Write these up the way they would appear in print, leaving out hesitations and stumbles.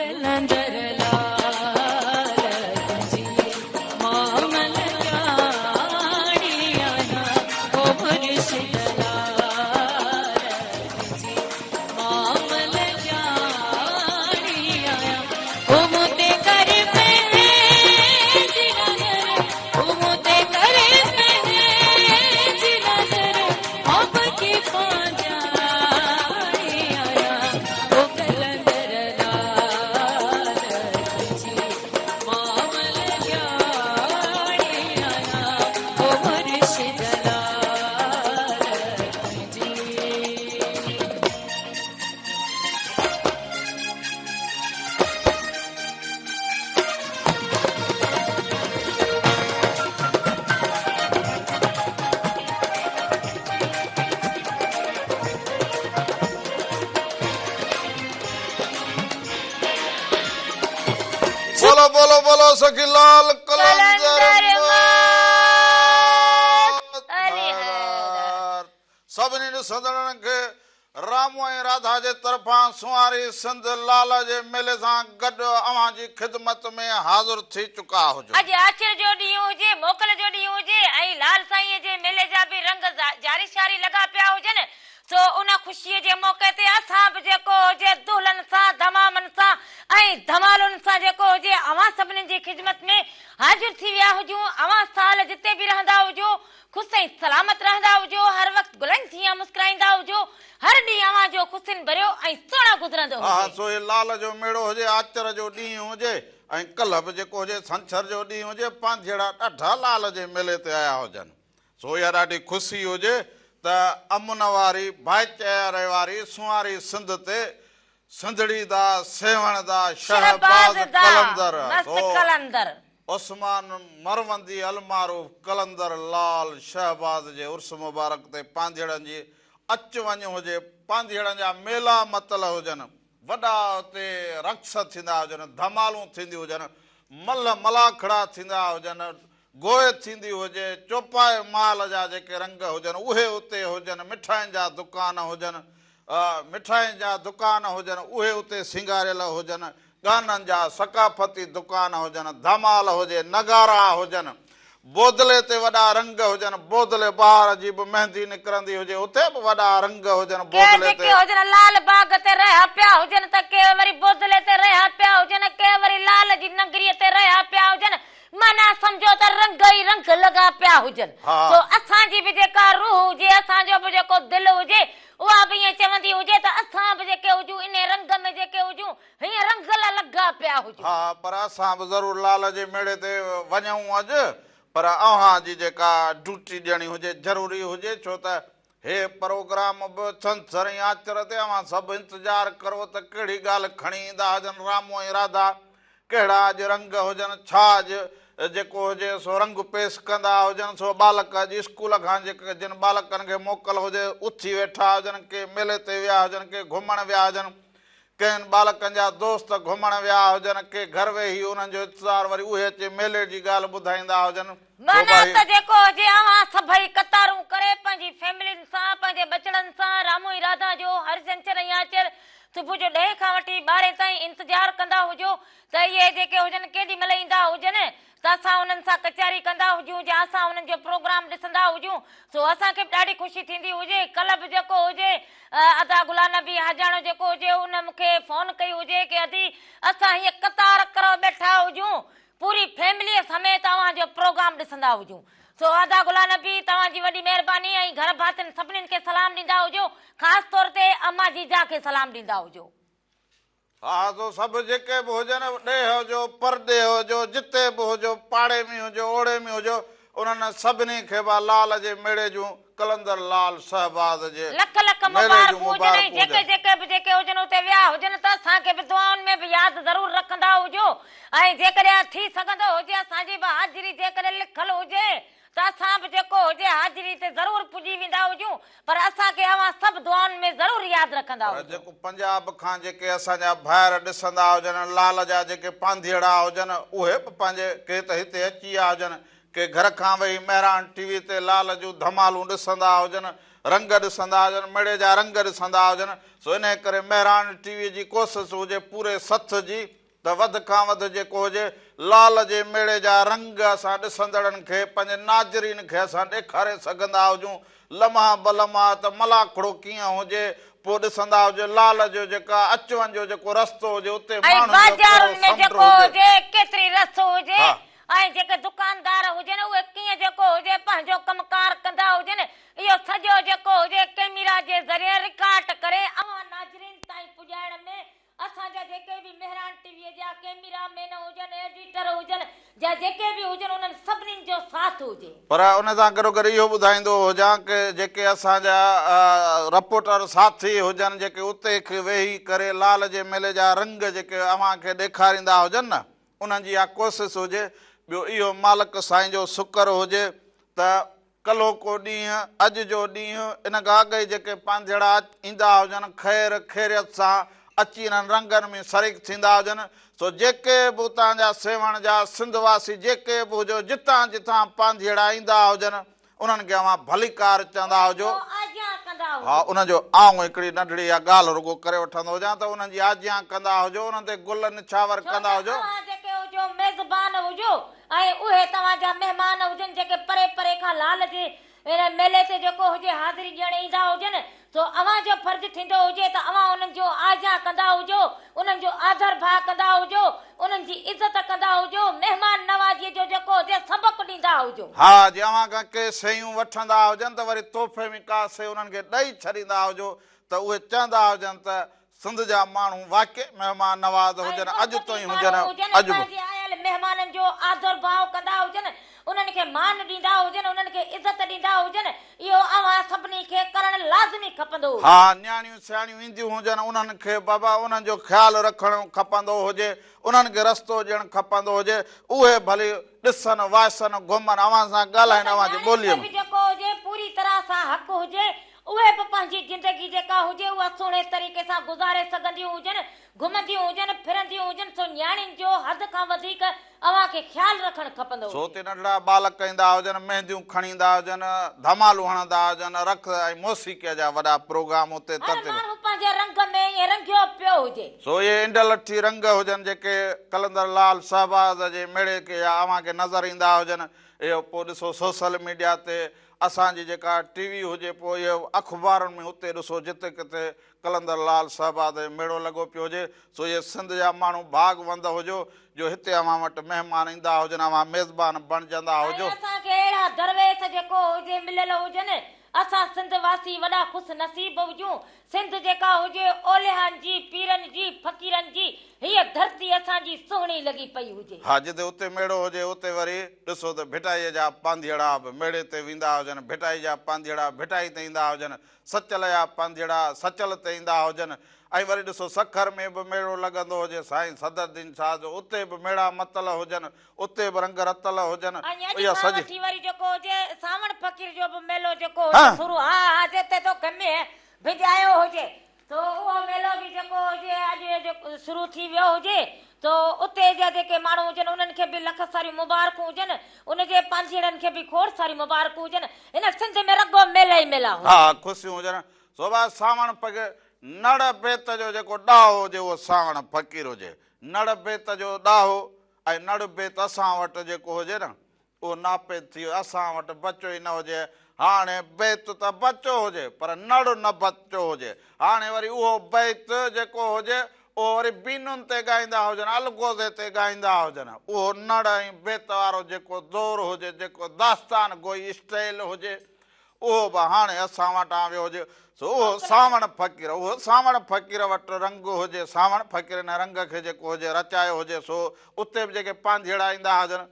قلندر لال تنهنجي مان ملڪياڻي آهيان، او مرشد لال تنهنجي مان ملڪياڻي آهيان، او مون تي ڪر پنهنجي نظر، او مون تي ڪر پنهنجي نظر، مان به ڪي پانڌياڻي آهيان، او قلندر لال تنهنجي مان ملڪياڻي آهيان، او مرشد لال تنهنجي. بولو بولو بولو سخي لال قلندر مست علي حيدر. سڀني ڏسندڙن کي رامو ۽ راڌا جي طرفان سونهاري سنڌ لال جي ميلي سان گڏ اوهان جي خدمت ۾ حاضر ٿي چڪا هجون. اڄ آچر جو ڏينهن هجي، موڪل جو ڏينهن هجي ۽ لال سائينء جي ميلي جا به رنگ جاري شاري لڳا پيا هجن، سو ان خوشيء جي موقعي تي اسان به جيڪو هجي دهلن سان، ڌمامن سان ۽ ڌمالن سان جيڪو هجي اوهان سڀني جي خدمت ۾ حاضر ٿي ويا هجون. اوهان سال جتي به رهندا هجو، خوش ۽ سلامت رهندا هجو، هر وقت گلن جيان مسڪرائيندا هجو، هر ڏينهن اوهان جو خوشين ڀريو ۽ سهڻو گذرندو ها هجي. سو هي لال جو ميڙو هجي، آچر جو ڏينهن هجي ۽ ڪلهه به جيڪو هجي ڇنڇر جو ڏينهن هجي، پانڌيئڙا ڏاڍا لال جي ميلي تي آيا هجن. سو اها ڏاڍي خوشي هجي ته امن واري، ڀائيچاري واري سونهاري سنڌ تي سنڌڙي دا، سيوهڻ دا، شهباز شهباز دا، قلندر مست سو قلندر. عثمان مروندي المعروف قلندر لال شهباز جي عرس مبارڪ تي پانڌيئڙن جي اچ وڃ هجي، پانڌيئڙن جا ميلا متل هجن، وڏا اتي رقص ٿيندا هجن، ڌمالون ٿينديون هجن، ملهه ملاکڙا ٿيندا هجن، گوء ٿيندي هجي، چوپائي مال جا جيڪي رنگ هجن اهي اتي هجن، مٺاين جا دڪان هجن، مٺاين جا دڪان هجن اهي اتي سينگاريل هجن، ڳانن جا ثقافتي دڪان هجن، ڌمال هجي، نغارا هجن، بودلي تي وڏا رنگ هجن، بودلي بهار جي به مهندي نڪرندي هجي اتي به وڏا رنگ هجن، ڪي بودلي جيڪي تي. هجن لال باغ تي رهيا پيا هجن ته ڪي وري بودلي تي رهيا پيا هجن، ڪي وري لال جي ننگريء تي رهيا پيا هجن، معنيٰ سمجهو ته رنگ ئي رنگ لڳا پيا هجن. سو اسان جي به جيڪا روح هجي، اسان جو به جيڪو دل هجي، اها به ائين چوندي هجي ته اسان به جيڪي هجون، انهي رنگ ۾ جيڪي هجون، هيئن رنگلا لڳا پيا هجون. ها، پر اسان به ضرور لال جي ميڙي تي وڃون اڄ، پر اوهان جي جيڪا ڊيوٽي ڏيڻي هجي، ضروري هجي، ڇو ته هي پروگرام به ڇنڇر ۽ آچر تي اوهان سڀ انتظار ڪرو ته ڪهڙي ڳالهه کڻي ايندا هجن رامو ۽ راڌا، ڪهڙا اڄ رنگ هجن، ڇا اڄ جيڪو هجي سو رنگ پيش ڪندا هجن، سو ٻالڪ اڄ اسڪول کان جن ٻالڪن کي موڪل هجي اٿي ويٺا هجن، ڪي ميلي تي ويا هجن، ڪي گهمڻ ويا هجن، ڪنهن ٻالڪن جا دوست گهمڻ ويا هجن، ڪي گهر ويهي انهن جو انتظار وري اهي اچي ميلي جي ڳالهه ٻڌائيندا هجن. سو معنيٰ ڀائي. ته جيڪو هجي اوهان سڀئي قطارون ڪري پنهنجي فيملين سان پنهنجي ٻچڙن سان رامو ۽ راڌا جو هر ڇنڇر ۽ آچر صبح جو ڏهين کان وٺي ٻارهين تائين انتظار ڪندا هجو ته اهي جيڪي هجن ڪيڏي مهل ايندا هجن ته اسان انهن سان ڪچهري ڪندا هجون يا اسان انهن جو پروگرام ڏسندا هجون سو اسان کي به ڏاڍي خوشي ٿيندي هجي ڪلهه به جيڪو هجي ادا غلام نبي حاجاڻو جيڪو هجي ان مون کي فون ڪئي هجي ڪي ادي اسان هيئن قطار ڪرو ٻيٺا هجون پوري فيمليء سميت اوهان جو پروگرام ڏسندا هجون سو ادا غلام نبي توهان جي وڏي مهرباني ۽ گهر ڀاتين سڀنين کي سلام ڏيندا هجو خاص طور تي اما جيجا کي سلام ڏيندا هجو. ها سو سڀ جيڪي به هجن، ڏيهه هجو، پرڏيهه هجو، جتي به هجو، پاڙي ۾ هجو، اوڙي ۾ هجو، انهن سڀني کي به لال جي ميڙي جون قلندر لال شهباز جي لک لک ميلي جون مبارڪون هجن ۽ مبارڪون جيڪي هجن. جيڪي به جيڪي هجن اتي ويا هجن ته اسان کي به دعائن ۾ به ياد ضرور رکندا هجو ۽ جيڪڏهن ٿي سگهندو هجي اسان جي به حاضري جيڪڏهن لکل هجي ته اسان به جيڪو هجي حاضري تي ضرور پڄي ويندا هجون پر اسان کي اوهان سڀ دعائن ۾ ضرور ياد رکندا پر هجو. جيڪو پنجاب کان جيڪي اسان جا ڀائر ڏسندا هجن، لال جا جيڪي پانڌيئڙا هجن، اهي به پنهنجي ڪي ته هتي اچي ويا هجن، ڪي گهر کان ويهي مهراڻ ٽي وي تي لال جون ڌمالون ڏسندا هجن، رنگ ڏسندا هجن، ميڙي جا رنگ ڏسندا هجن، سو انهيء ڪري مهراڻ ٽي وي جي ڪوشش هجي پوري سٿ جي ته وڌ کان وڌ جيڪو هجي لال جي ميڙي جا رنگ اسان ڏسندڙن کي پنهنجي ناظرين کي اسان ڏيکاري سگهندا هجون لمحا بلمحا ته ملاکڙو ڪيئن هجي پوء ڏسندا هجو لال جو جيڪا اچ وڃ جو جيڪو رستو هجي اتي ۽ ماڻهن جو بازارن ڪهڙو ۾ سمنڊ جيڪو هجي. هجي ڪيتري رش هجي ها. ۽ جيڪي دڪاندار هجن اهي ڪيئن جيڪو هجي پنهنجو ڪم ڪار ڪندا هجن اهو سڄو جيڪو هجي ڪيميرا جي ذريعي رڪارڊ ڪري اوهان ناظرين تائين پڄائڻ ۾ اسان جا جيڪي به مهراڻ ٽي وي جا ڪيميرا مين هجن، ايڊيٽر هجن جا جيڪي به هجن انهن سڀني جو ساٿ هجي. پر ان سان گڏوگڏ اهو ٻڌائيندو هجان ڪه جيڪي اسان جا رپورٽر ساٿي هجن جيڪي اتي ويهي ڪري لال جي ميلي جا رنگ جيڪي اوهان کي ڏيکاريندا هجن نه انهن جي اها ڪوشش هجي ٻيو اهو مالڪ سائين جو شڪر هجي ته ڪلهوڪو ڏينهن، اڄ جو ڏينهن، ان کان اڳ ئي جيڪي پانڌيئڙا ايندا هجن، خير خيريت سان اچي انهن رنگن ۾ شريڪ ٿيندا هجن، سو جيڪي به اتان جا سيوهڻ جا سنڌ واسي جيڪي به هجو، جتان جتان پانڌيئڙا ايندا هجن، انهن کي اوهان ڀليڪار چوندا هجو. ها، انهن جو آئون هڪڙي ننڍڙي اها ڳالهه رڳو ڪري وٺندو هجان ته انهن جي آجيان ڪندا هجو، انهن تي گل نڇاور ڇو ڪندا ته هجو. اوهان جيڪي هجو ميزبان هجو ۽ اهي توهان جا مهمان هجن جيڪي پري پري کان لال جي ان ميلي تي جيڪو هجي حاضري ڏيڻ ايندا هجن سو اوهان جو فرض ٿيندو هجي ته اوهان انهن جو آجيان ڪندا هجو انهن جو آڌر ڀاء ڪندا هجو انهن جي عزت ڪندا هجو مهمان نوازيء جو جيڪو هجي سبق ڏيندا هجو. ها جي اوهان کان ڪي شيون وٺندا هجن ته وري تحفي ۾ ڪا شيء انهن کي ڏئي ڇڏيندا هجو ته اهي چوندا هجن ته سنڌ جا ماڻهو واقعي مهمان نواز ۽ هجن اڄ محبتي تائين هجن ماڻهو هجن اڄ به. پنهنجي آيل مهمانن جو آڌر ڀاء ڪندا هجن انهن کي مان ڏيندا هجن انهن کي عزت ڏيندا هجن اهو اوهان سڀني کي ڪرڻ لازمي کپندو هجي. ها نياڻيون سياڻيون اينديون هجن انهن کي بابا انهن جو خيال رکڻ کپندو هجي انهن کي رستو ڏيڻ کپندو هجي اهي ڀلي ڏسن وائسن گهمن اوهان سان ڇو ڳالهائن ته اوهان جي نياڻين ٻوليء کي ۾. به جيڪو هجي پوري طرح سان حق هجي اهي به پنهنجي زندگي جيڪا هجي اها سهڻي طريقي سان گذاري سگهنديون هجن، گهمنديون هجن، ڦرنديون هجن، سو نياڻين جو حد کان وڌيڪ اوهان کي خيال رکڻ کپندو سو هجي. اتي ننڍڙا ٻالڪ ايندا هجن، مهنديون کڻي ايندا هجن، ڌمالون هڻندا هجن، رقص ۽ موسيقيء جا وڏا پروگرام اتي هر ترتيب. ماڻهو پنهنجي رنگ ۾ ائين رنگيو پيو هجي. سو اهي انڊلٺي رنگ هجن جيڪي قلندر لال شهباز جي ميڙي کي يا اوهان کي نظر ايندا هجن، اهو پوء ڏسو سوشل ميڊيا تي اسان جي جيڪا ٽي وي هجي پوء اهي اخبارن ۾ اتي ڏسو جتي ڪٿي قلندر لال شهباز جو ميڙو لڳو پيو هجي سو اهي سنڌ جا ماڻهو ڀاڳ وند هجو جو هتي اوهان وٽ مهمان ايندا هجن اوهان ميزبان بڻجندا ۽ هجو. اسان کي اهڙا درويش جيڪو هجي مليل هجن اسان سنڌ واسي وڏا خوش نصيب هجون سنڌ جيڪا هجي اوليائن جي، پيرن جي، فقيرن جي، هيء ڌرتي اسان جي سهڻي لڳي پئي هجي. ها جتي اتي ميڙو هجي اتي وري ڏسو ته ڀٽائيء جا پانڌيئڙا به ميڙي تي ويندا هجن، ڀٽائي جا پانڌيئڙا ڀٽائي تي ايندا هجن، سچل جا پانڌيئڙا سچل تي ايندا هجن ۽ وري ڏسو سکر ۾ به ميڙو لڳندو هجي سائين صدرالدين شاهه جو اتي به ميڙا متل هجن، اتي به رنگ رتل هجن ۽ اڄ اها کان سڄي. وٺي وري جيڪو هجي سانوڻ فقير جو به ميلو جيڪو هجي شروع ها ها جتي توکي مينهن ڀڄايو هجي تو اهو ميلو به جيڪو هجي اڄ جو شروع ٿي ويو هجي تو اتي جا جيڪي ماڻهو هجن انهن کي به لک ساريون مبارڪون هجن ان جي پانڌيئڙن کي به کوڙ ساريون مبارڪون هجن هن سنڌ ۾ رڳو ميلا ئي ميلا هجن. ها خوشيون هجن سو ڀاء سانوڻ فقير نڙ بيت جو جيڪو ڏاهو هجي اهو سانوڻ فقير هجي نڙ بيت جو ڏاهو ۽ نڙ بيت اسان وٽ جيڪو هجي نه اهو ناپيد ٿي ويو، اسان وٽ بچو ئي نه هجي، هاڻي بيت ته بچو هجي پر نڙ نه بچو هجي، هاڻي وري اهو بيت جيڪو هجي اهو وري بينن تي ڳائيندا هجن، الغوزي تي ڳائيندا هجن، اهو نڙ ۽ بيت وارو جيڪو دور هجي، جيڪو داستان گوئي اسٽائيل هجي، اهو به هاڻي اسان وٽان ويو هجي، سو اهو سانوڻ فقير، اهو سانوڻ فقير وٽ رنگ هجي، سانوڻ فقير ان رنگ کي جيڪو هجي رچايو هجي، سو اتي به جيڪي پانڌيئڙا ايندا هجن،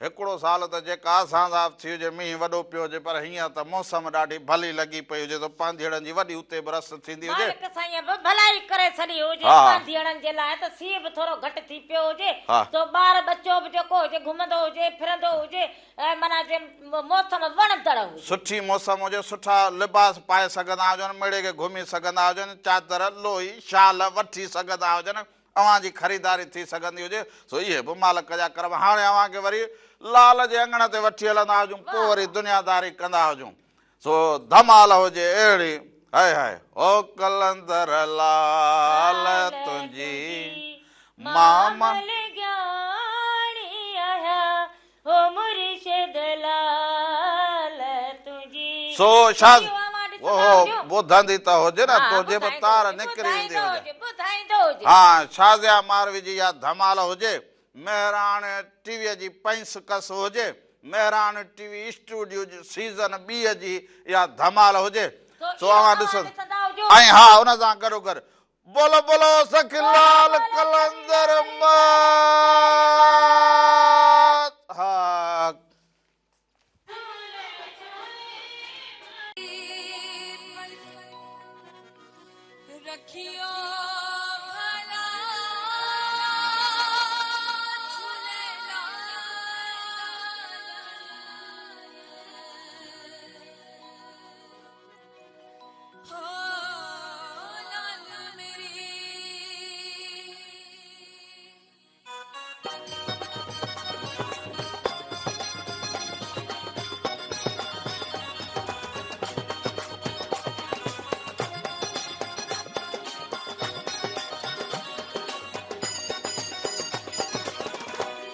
هڪڙو سال ته جيڪا اسان سان ٿي هجي، مينهن وڏو پيو هجي، پر هينئر ته موسم ڏاڍي ڀلي لڳي پئي هجي، سو پانڌيئڙن جي وڏي اتي به رس ٿيندي هجي. مالڪ سائينء به ڀلائي ڪري ڇڏي هجي پانڌيئڙن جي لاء ته سيء به ٿورو گهٽ ٿي پيو هجي، سو ٻار ٻچو به جيڪو هجي گهمندو هجي، ڦرندو هجي ۽ معنيٰ جي موسم وڻندڙ هجي. سٺي موسم هجي، سٺا لباس پائي سگهندا هجن، ميڙي کي گهمي سگهندا هجن، چادر، لوئي، شال وٺي سگهندا هجن، اوهان جي خريداري ٿي سگهندي هجي، سو اهي به مالڪ جا ڪرم. هاڻي اوهان کي وري لال جي اڱڻ تي وٺي هلندا هجون، پوء وري دنياداري ڪندا هجون. سو ڌمال هجي اهڙي هاء هاء او قلندر لال تنهنجي مان ملگياڻي آهيان او مرشد لال تنهنجي. سو شاز اوهو ٻڌندي ته هجي نه تنهنجي به تار نڪري ايندي هجي. ٻڌائيندو هجي. ها شازيا ماروي جي اها ڌمال هجي مهراڻ ٽي ويء جي پئنس ڪس هجي، مهراڻ ٽي وي اسٽوڊيو جي سيزن ٻيء جي اها ڌمال هجي، سو اوهان ڏسندا ۽ ها ان سان گڏوگڏ بولو بولو سخي لال قلندر مست حق. رکيو ڀلا جهوليلال هو لال ميري.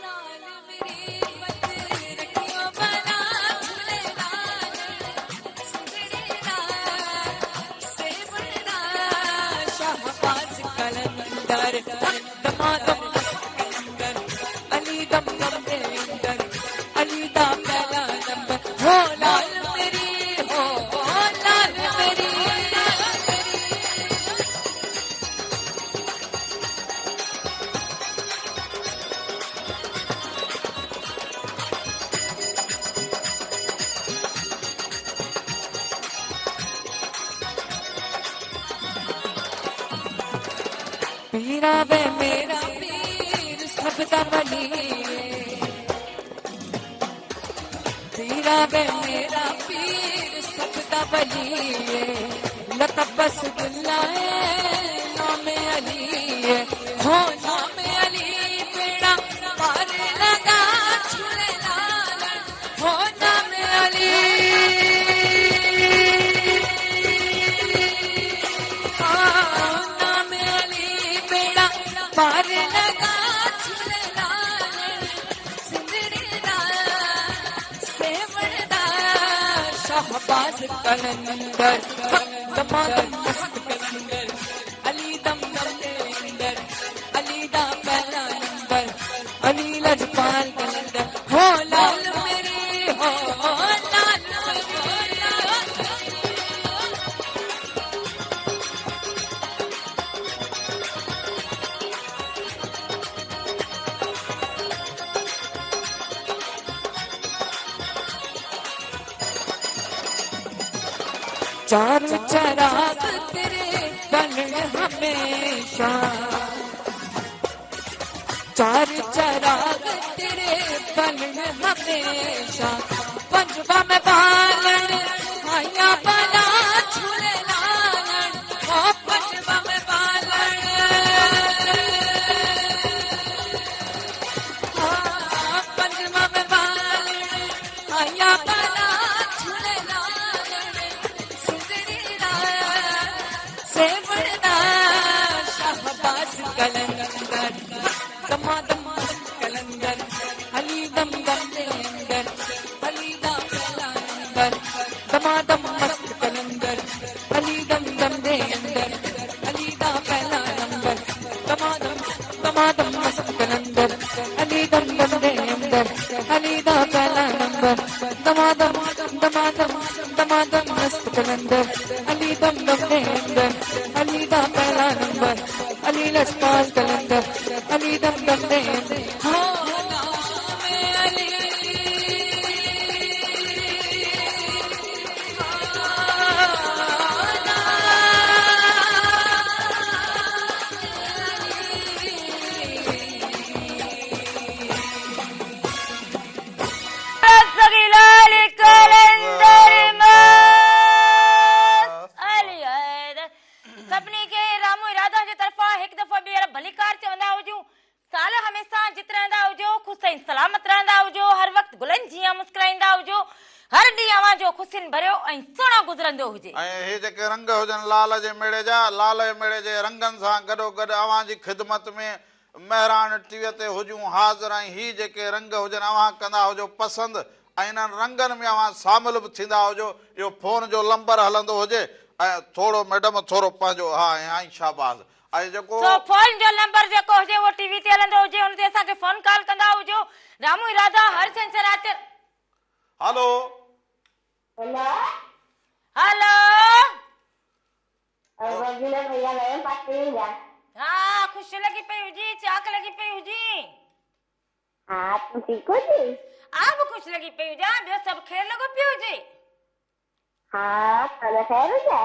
لال ميري پت رکيو ڀلا جهوليلال سنڌڙي دا سيوهڻ دا شهباز قلندر دمادم مست قلندر علي دم دم دي اندر علي دا پهلا نمبر هو لال ميري هو لال ميري. पीरा वे मेरा पीर सब दा वली पीरा वे मेरा पीर सब दा वली लतबस बुलाए नाम अली हो नाम अली बेड़ा पार लगा झूलेलाल हो नाम अली नाम अली बेड़ा पार लगा झूलेलाल सिंधड़ी दा सेवण दा शहबाज कलंदर दमादम मस्त कलंदर अली दम दम दे अंदर अली दा पहला नंबर अली लजपाल कलंदर हो लाल मेरे हो लाल मेरे। चार चराग तेरे बलन हमेशा चार चराग तेरे बलन हमेशा पंजवा में बालन आया बला झूलेलालन ओ पंजवा में बालन पंजवा में बालन आया बला झूलेलालन सिंदरी दा सेवण दा शहबाज कलंदर दमादम मस्त कलंदर अली दम दम दे अंदर अली दा पहला नंबर दमादम मस्त कलंदर अली दम दम दे अंदर अली दा पहला नंबर दमादम दमादम मस्त कलंदर अली दम दम दे अंदर अली दा पहला नंबर दमादम दमादम दमादम मस्त कलंदर अली दम दम दे अंदर अली दा पहला नंबर अली लजपाल कलंदर अली दम दम दे अंदर हो नाम अली لال قلندر مست علي حيدر. سڀني کي رامو راڌا جي طرفان هڪ دفعو ٻيهر ڀليڪار چوندا هجون. سال هميشه جت رهندا هجو، خوش ۽ سلامت رهندا هجو، هر وقت گلن جيان مسڪرائيندا هجو. هر ڏينهن اوهان جو خوشين ڀريو ۽ سهڻو گذرندو هجي. ۽ هي جيڪي رنگ هجن لال جي ميڙي جا، لال جي ميڙي جي رنگن سان گڏوگڏ اوهان جي خدمت ۾ مهراڻ ٽي ويء تي هجون حاضر ۽ هي جيڪي رنگ هجن اوهان ڪندا هجو پسند ۽ انهن رنگن ۾ اوهان شامل به ٿيندا هجو اهو فون جو لمبر هلندو هجي ۽ ٿورو ميڊم ٿورو پنهنجو ها ۽ ۽ شاباس ۽ جيڪو. سو فون جو لمبر جيڪو هجي اهو ٽي وي تي هلندو هجي ان تي اسان کي فون ڪال ڪندا هجو رامو راڌا هر ڇنڇر آچر. هلو. هلو. هلو. روزينا ڀيا نئين پاسي ايندا. ها خوش لڳي پئي هجي چاڪ لڳي پئي هجي. ها تون ٺيڪ هجي. آء به خوش لڳي پئي هجان ٻيو سڀ خير لڳو پيو هجي. ها توهان خير هجي.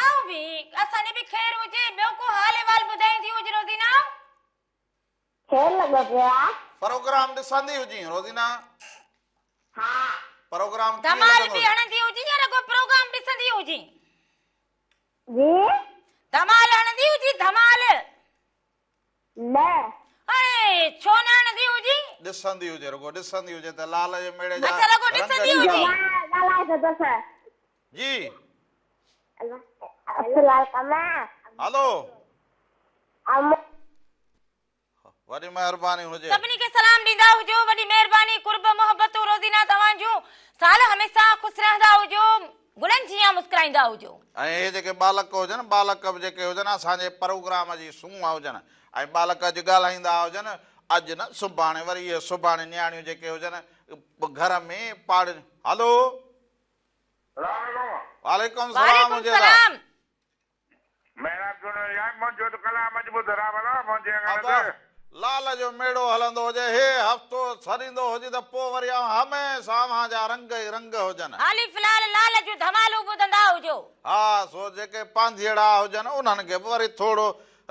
آئون به اسان ڏي به خير هجي ٻيو ڪو حال احوال ٻڌائيندي هج روزينا. خير لڳو پيو آ. پروگرام ڏسندي هجين روزينا. ها. پروگرام ڪيئن ڌمال لڳندو به هجي. هڻندي هجين يا رڳو پروگرام ڏسندي هجين. جي. ڌمال هڻندي هجين ڌمال. نه. اڙي ڇو نه هڻندي هجين. ڏسندي هجي رڳو ڏسندي هجي ته لال جي ميڙي جا اڇا رڳو رنگ ڏسندي ڪيئن. هجين. ڳالهائي ٿو توسان. جي. السلام هلو. وڏي مهرباني هجي. سڀني کي سلام ڏيندا هجو وڏي مهرباني قرب محبتون روزينا توهان جون سال هميشه خوش رهندا هجو گلن جيان مسڪرائيندا هجو. ۽ اهي جيڪي ٻالڪ هجن ٻالڪ به جيڪي هجن اسان جي پروگرام جي سونهن هجن ۽ ٻالڪ اڄ ڳالهائيندا هجن اڄ نه سڀاڻي وري اهي سڀاڻي نياڻيون جيڪي هجن گهر ۾ پاڙ هلو. وعليڪم سلام وعليڪم هجي ادا. سلام. مهراب جوڻيجو يار منهنجو ته ڪلام اڄ ٻڌ راولا منهنجي اڱڻ ابا تي. لال جو ميڙو هلندو هجي هي هفتو سڏيندو هجي ته پوء وري اوهان هميشه اوهان جا رنگ ئي رنگ هجن. حالي في الحال لال جون ڌمالون ٻڌندا هجو. ها سو جيڪي پانڌيئڙا هجن انهن کي به وري ٿورو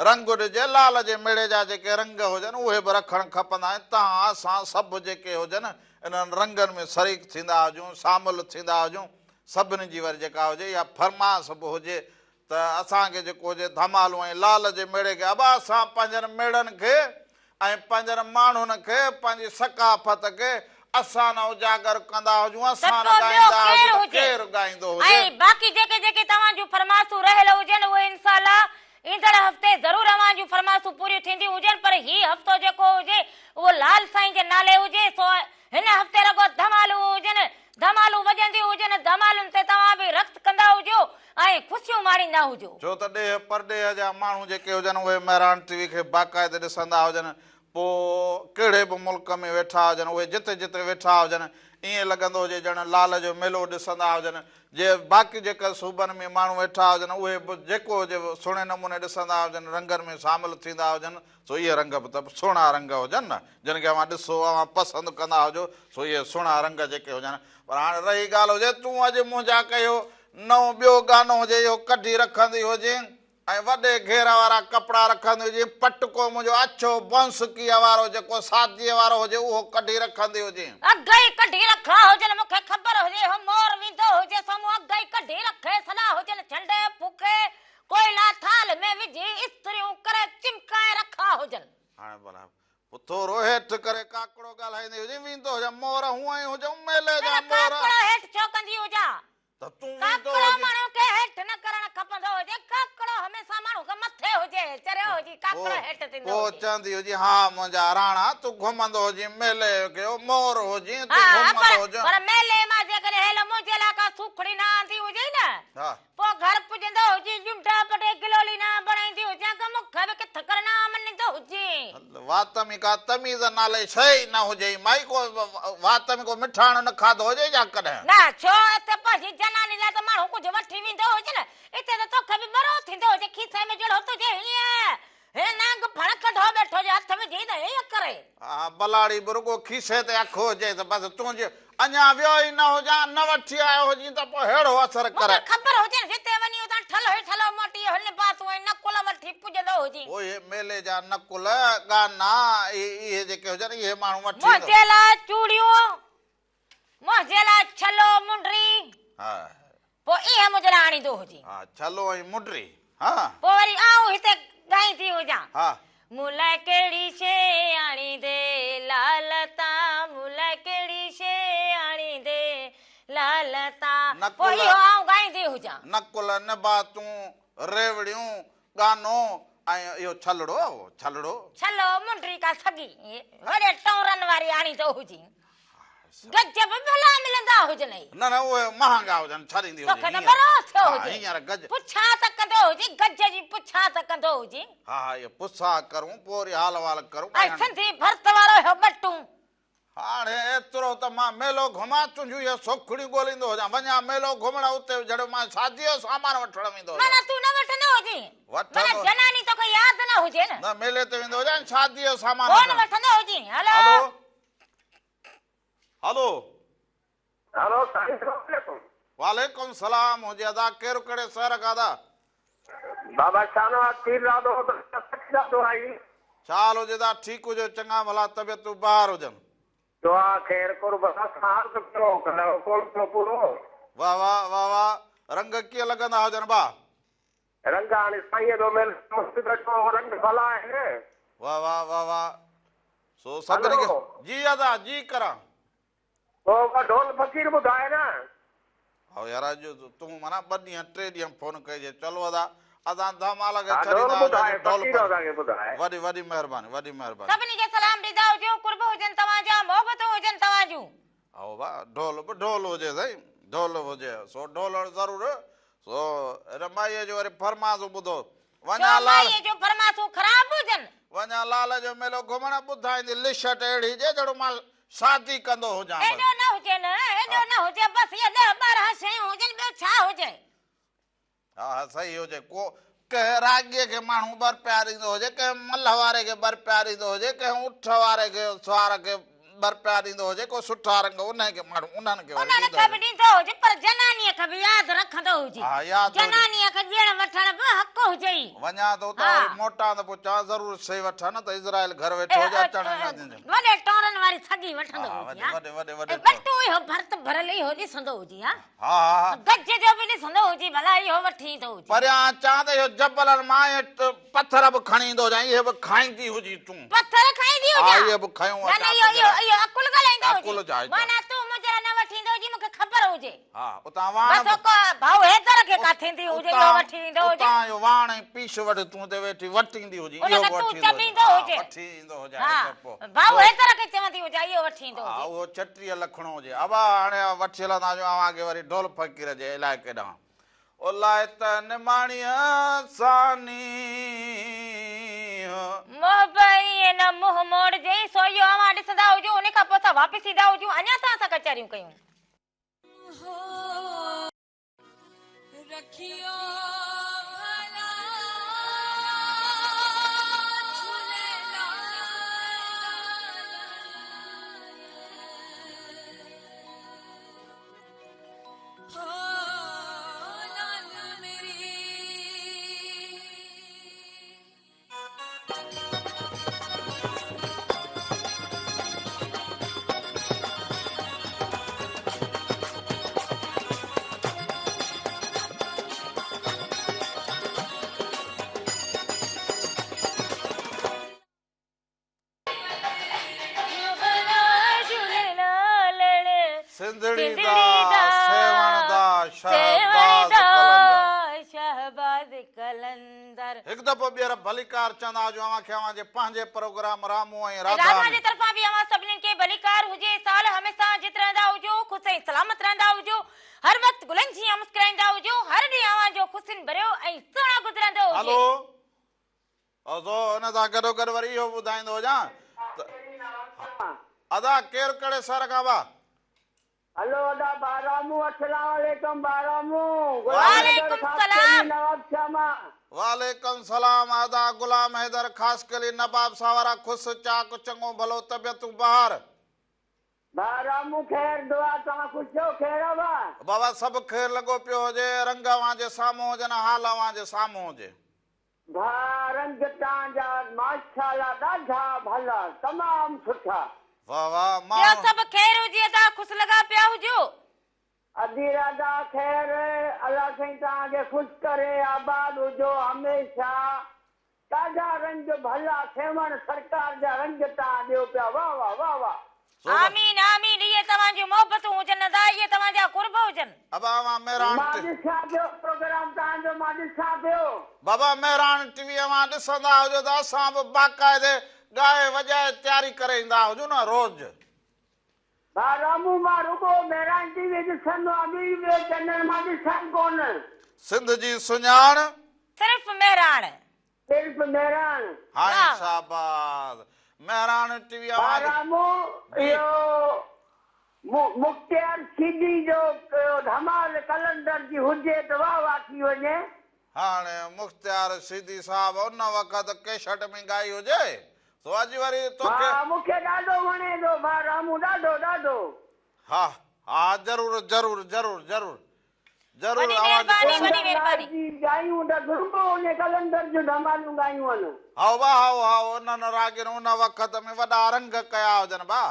رنگ ڏجي لال جي ميڙي جا جيڪي رنگ هجن اهي به رکڻ کپندا ۽ توهان اسان سڀ جيڪي هجن انهن رنگن ۾ شريڪ ٿيندا هجون شامل ٿيندا هجون سڀني جي وري جيڪا هجي اها فرماس به هجي ته اسان کي جيڪو هجي ڌمالون ۽ لال جي ميڙي کي ابا اسان پنهنجن ميڙن کي ۽ پنهنجن ماڻهن کي پنهنجي ثقافت کي اسان نه اجاگر ڪندا هجون ته اسان نه ڪو ٻيو ڳائيندا ڪير هجون ته هجي ڪير ڳائيندو هجي. ۽ باقي جيڪي جيڪي توهان جون فرماسون رهيل هجن اهي انشاء الله ايندڙ هفتي ضرور اوهان جون فرماسون پوريون ٿينديون هجن پر هي هفتو جيڪو هجي اهو لال سائين جي نالي هجي سو هن هفتي رڳو ڌمالون هجن، ڌمالون وڄنديون هجن، ڌمالن تي توهان به رقص ڪندا هجو ۽ خوشيون ماڻيندا هجو. ڇو ته ڏيهه پرڏيهه جا ماڻهو جيڪي هجن اهي مهراڻ ٽي وي کي باقاعدي ڏسندا هجن، پوء ڪهڙي به ملڪ ۾ ويٺا هجن اهي جتي جتي ويٺا هجن ائين لڳندو هجي ڄڻ لال جو ميلو ڏسندا هجن، جي باقي جيڪي صوبن ۾ ماڻهو ويٺا هجن اهي به جيڪو هجي سهڻي نموني ڏسندا هجن، رنگن ۾ شامل ٿيندا هجن. سو اهي رنگ به ته سهڻا رنگ هجن نه، جن کي اوهان ڏسو، اوهان پسند ڪندا هجو، سو اهي سهڻا رنگ جيڪي هجن. پر هاڻي رهي ڳالهه هجي، تون اڄ منهنجا ڪيو نئون ٻيو گانو هجي، اهو ڪڍي رکندي هجين ۽ وڏي گهير وارا ڪپڙا رکندي هجين، پٽڪو منهنجو اڇو بونسڪيء وارو جيڪو ساديء وارو هجي، اهو ڪڍي رکندي هجين. اڳ ئي ڪڍي رکا هجن، مون کي خبر هجي، هو مور ويندو هجي، سو مون اڳ ئي ڪڍي رکي سڏا هجن، ڇنڊي ڦوڪي ڪوئلا ٿالهه ۾ وجهي استريون ڪري چمڪائي رکا هجن. هاڻي ڀلا پوء ٿورو هيٺ ڪري ڪاڪڙو ڳالهائيندي هجين، ويندو هجان مور هونئن ئي هجون ميلي جا نه مور. ڪاڪڙو هيٺ ڇو ڪندي هجان؟ ته تون ويندو ڪاڪڙو هجين. ماڻهو کي هيٺ نه ڪرڻ کپندو هجي، ڪاڪڙو هميشه ماڻهو کان مٿي هجي، چريو هجي ڪاڪڙو هيٺ ٿيندو پوء هجي. چوندي هجين ها منهنجا راڻا تون گهمندو هجين ميلي کي او مور هجين تون ها گهمندو هجين. پر ميلي مان جيڪڏهن هيل منهنجي لاء ڪا سوکڙي نه آندي هجئي نه. ها. پوء گهر پڄندو هجين، ڄنڊا پٽي گلولي نه بڻائيندي هجان، ڪا مون کي به ڪٿ ڪر نه مڃيندو هجين. وات ۾ ڪا تميز نالي شيء ئي نه هجئي، مائي ڪو وات ۾ ڪو مٺاڻ نه کاڌو هجئي ڇا ڪڏهن؟ نه، ڇو اتي پنهنجي جناني لاء ته ماڻهو ڪجهه وٺي ويندو هجي نه، اتي ته توکي به ٻرو ٿيندو هجي، کيسي ۾ جهڙو تنهنجي هينئن هن نانگ ڦڻ ڪڍو ٻيٺو جي هٿ وجهي ته هيئن ڪري. اها بلاڙي به رڳو کيسي تي اک هجي ته بس تون جي اڃا ويو ئي نه هجان، نه وٺي آيو هجين ته پوء ههڙو اثر مون ڪري. کي خبر هجي نه جتي وڃي اتان ٺلهو ئي ٺلهو موٽي اهو لباسون ۽ نقل وٺي پڄندو هجين. پوء اهي ميلي جا نقل، ڳانا، اهي جيڪي هجن اهي ماڻهو وٺي ايندو. منهنجي لاء چوڙيون، منهنجي لاء ڇلو، منڊري. ها. پوء اهي منهنجي لاء آڻيندو هجين. ها، ڇلو ۽ منڊري. ها. پوء وري آئون هتي ڳائيندي هجان. ها. مون لاء ڪهڙي شيء آڻيندي لال تان، مون لاء ڪهڙي شيء آڻيندي لال. لتا. پوء اهو آئون ڳائيندي هجان. نقل، نباتون، ريوڙيون، ڳانو ۽ اهو ڇلڙو، ڇلڙو. ڇلو، منڊي ڪا سڳي وڏي ٽئونرن واري آڻيندو هجين. گج به ڀلا ملندا هجنئي. نه نه اهي مهانگا هجن، ڇڏيندي هجين. توکي ته برو ٿيو هجي. هينئر گج. پڇا ته ڪندو هجين، گج جي پڇا ته ڪندو هجين. ها ها اهي پڇا ڪرون پوء وري حال احوال ڪرون. ۽ سنڌي ڀرت وارو اهو ٻٽون. هاڻي ايترو ته مان ميلو گهمان تنهنجون اهي سوکڙيون ڳوليندو هجان. وڃان ميلو گهمڻ اتي جهڙو مان شاديء جو سامان وٺڻ ويندو هجان. معنيٰ تون نه وٺندو هجين. وٺندو. معنيٰ جناني توکي ياد نه هجي نه. نه ميلي تي ويندو هجان شاديء جو سامان وٺڻ. ڪونه وٺندو هجين. هلو. هلو. هلو. هلو سائين سلام عليڪم. وعليڪم سلام هجي ادا ڪير ڪهڙي شهر کان ادا. بابا شاهنواز پيرزادو ته سچ دادو آهين. ڇا حال هجي ادا ٺيڪ هجو چڱا ڀلا طبيعتون بهار هجن. دعا خير قرب اسان عرض ڪيو ڪڏهن ڪونه ٿيو پورو. واه واه واه واه رنگ ڪيئن لڳندا هجن ڀا. رنگ هاڻي سائينء جو ميل مست ويٺو هو رنگ ڀلا آهن. واه واه واه واه سو سڀني کي جي ادا جي ڪران. پوء ڍول فقير ٻڌاء نه. هائو يار اڄ تون معنيٰ ٻه ڏينهن ٽي ڏينهن فون ڪئي جي چلو ادا اسان ڌمال کي ها ڍول ڇڏيندا ٻڌاء هجون ڍول فقير اسان کي ٻڌاء. وڏي وڏي مهرباني وڏي مهرباني. سڀني کي سلام ڏيندا هجو قرب هجن توهان جا محبتون هجن توهان جون. هائو ڀا ڍول به ڍول هجي سائين ڍول هجي سو ڍولڻ ضرور سو هن مائيء جو وري فرماسون ٻڌو ڇو وڃان لال مائيء جون فرماسون خراب هجن. وڃان لال جو ميلو گهمڻ ٻڌائيندي لشٽ اهڙي جي جهڙو مان شادي ڪندو هجان بس. ايڏو نه هجي نه ايڏو نه هجي بس اهي ڏهه 12 شيون هجن ٻيو ڇا هجي. ها ها صحيح هجي ڪو ڪنهن راڳيء کي ماڻهو ٻه رپيا ڏيندو هجي ڪنهن ملهه واري کي ٻه رپيا ڏيندو هجي ڪنهن اٺ واري کي سوار کي ٻه رپيا ڏيندو هجي ڪو سٺا رنگ انهن کي ماڻهو انهن کي وري انهن ڏيندو کي به هجي. ڏيندو هجي پر جنانيء کي به ياد رکندو هجي. ها ياد هجي. جنانيء کي ڏيڻ وٺڻ به حق هجئي. وڃان ته اتان وري موٽان ته پوء چوان ضرور شيء وٺان نه ته عزرائيل گهر ويٺو هجي اچڻ ئي نه ڏيندم. وڏي ٽورن واري سڳي وٺندو ها هجي ها. وڏي وڏي وڏي ۽ ٻٽو اهو ڀرت ڀريل اهو ڏسندو هجي ها. ها ها ها. گج جو به ڏسندو هجي ڀلا اهو وٺي ايندو هجي. پريان اچان ته اهو جبلن مان اهي پٿر به کڻي ايندو هجان اهي به کائيندي هجين تون. پٿر کائيندي ها هجان. اهي به کنيو نه اچان نه اهو تنهنجي اهو لاء. اهو عقل ڳالهائيندو هجي. عقل جا هجان. معنيٰ تون منهنجي لاء نه وٺي ايندو هجين مون کي خبر هجي. ها اتان واڻ بس به ڪو ڀائو حيدر کي ڪا ٿيندي هجي اهو وٺي ايندو هجي. اتان اهو واڻ ۽ پيش وٺ تون اتي ويٺي وٽيندي هجين ان اهو کي به تون وٺي ايندو هجان. چٻيندو ها هجي. وٺي ايندو هجان ها هڪ پوء. ڀائو حيدر کي چوندي هجان اهو وٺي ايندو ها هجي. اهو 36 لکڻو هجي. ابا هاڻي وٺي هلندا آهيون اوهان کي وري ڍول فقير جي علائقي ڏانهن. الاء ته نماڻيء سان نينهن. محب ائين نه منهن موڙجئين، سو اهو اوهان ڏسندا هجو، ان کان پوء اسان واپس ايندا هجون، اڃا توهان سان ڪچهريون ڪيون. رکيو ڀلا جهوليلال. هو لال ميري. سنڌڙي دا سيوهڻ دا شهباز قلندر. هڪ دفعو ٻيهر ڀليڪار چوندا هجون اوهان کي اوهان جي پنهنجي پروگرام رامو ۽ راڌا راڌا ۾. جي طرفان به اوهان سڀني کي ڀليڪار هجي سال هميشه جت رهندا هجو خوش ۽ سلامت رهندا هجو هر وقت گلن جيان مسڪرائيندا هجو هر ڏينهن اوهان جو خوشين ڀريو ۽ سهڻو گذرندو هجي. هلو سو ان سان گڏوگڏ وري اهو ٻڌائيندو هجان ته ادا ڪير ڪهڙي شهر کان ڀا؟ هلو ادا ڀارامو اسلام عليڪم ڀارامو غلام حيدر وعليڪم خاصخيلي سلام. نواب شاھ مان. وعليڪم سلام ادا غلام حيدر خاصخيلي نواب شاھ وارا خوش چاڪ چڱو ڀلو طبيعتون بهار. ڀارامو خير دعا توهان خوش ٿيو خير آ ڀا. بابا سڀ خير لڳو پيو هجي رنگ اوهان جي سامهون هجن حال اوهان جي سامهون هجي. ڀاء رنگ تان جا ماشاءالله ڏاڍا ڀلا تمام سٺا. واه واه ٻيو مان. سڀ خير هجي ادا خوش لڳا پيا هجو. ادي راڌا خير الله سائين توهان کي خوش ڪري آباد هجو هميشه ڏاڍا رنگ ڀلا سيوهڻ سرڪار جا رنگ توهان ڏيو پيا واه واه واه واه. آمين آمين. اهي توهان جون محبتون هجن ادا اهي توهان جا قرب هجن. ابا اوهان مهراڻ مان ڏسان پيو پروگرام توهان جو مان ڏسان پيو. بابا مهراڻ ٽي وي اوهان ڏسندا هجو ته اسان به باقاعدي ڳائي وڄائي تياري ڪري ايندا هجون نه روز. ڀاء رامو مان رڳو مهراڻ ٽي وي ڏسندو آهيان ٻي ٻيو چينل مان ڏسان ڪونه. سنڌ جي سڃاڻ. صرف مهراڻ. صرف مهراڻ. هائين شاباس مهراڻ ٽي وي ڀاء اوهان جي. رامو جي. اهو مختيار شيدي جو اهو ڌمال قلندر جي هجي ته واه واه ٿي وڃي. هاڻي مختيار شيدي صاحب ان وقت ڪيشٽ ۾ ڳائي هجي سو اڄ وري توکي. ڀاء مون کي ڏاڍو وڻي ٿو ڀاء رامو ڏاڍو ڏاڍو. ها ها ضرور ضرور ضرور ضرور ضرور وڏي اوهان جي مهرباني خوشي. وڏي قلندر مهرباني. لال جي ڳايون ته رڳو انهي قلندر جون ڌمالون ڳايون آهن. هائو ڀا هائو هائو انهن راڳين ان وقت ۾ وڏا رنگ ڪيا هجن ڀا.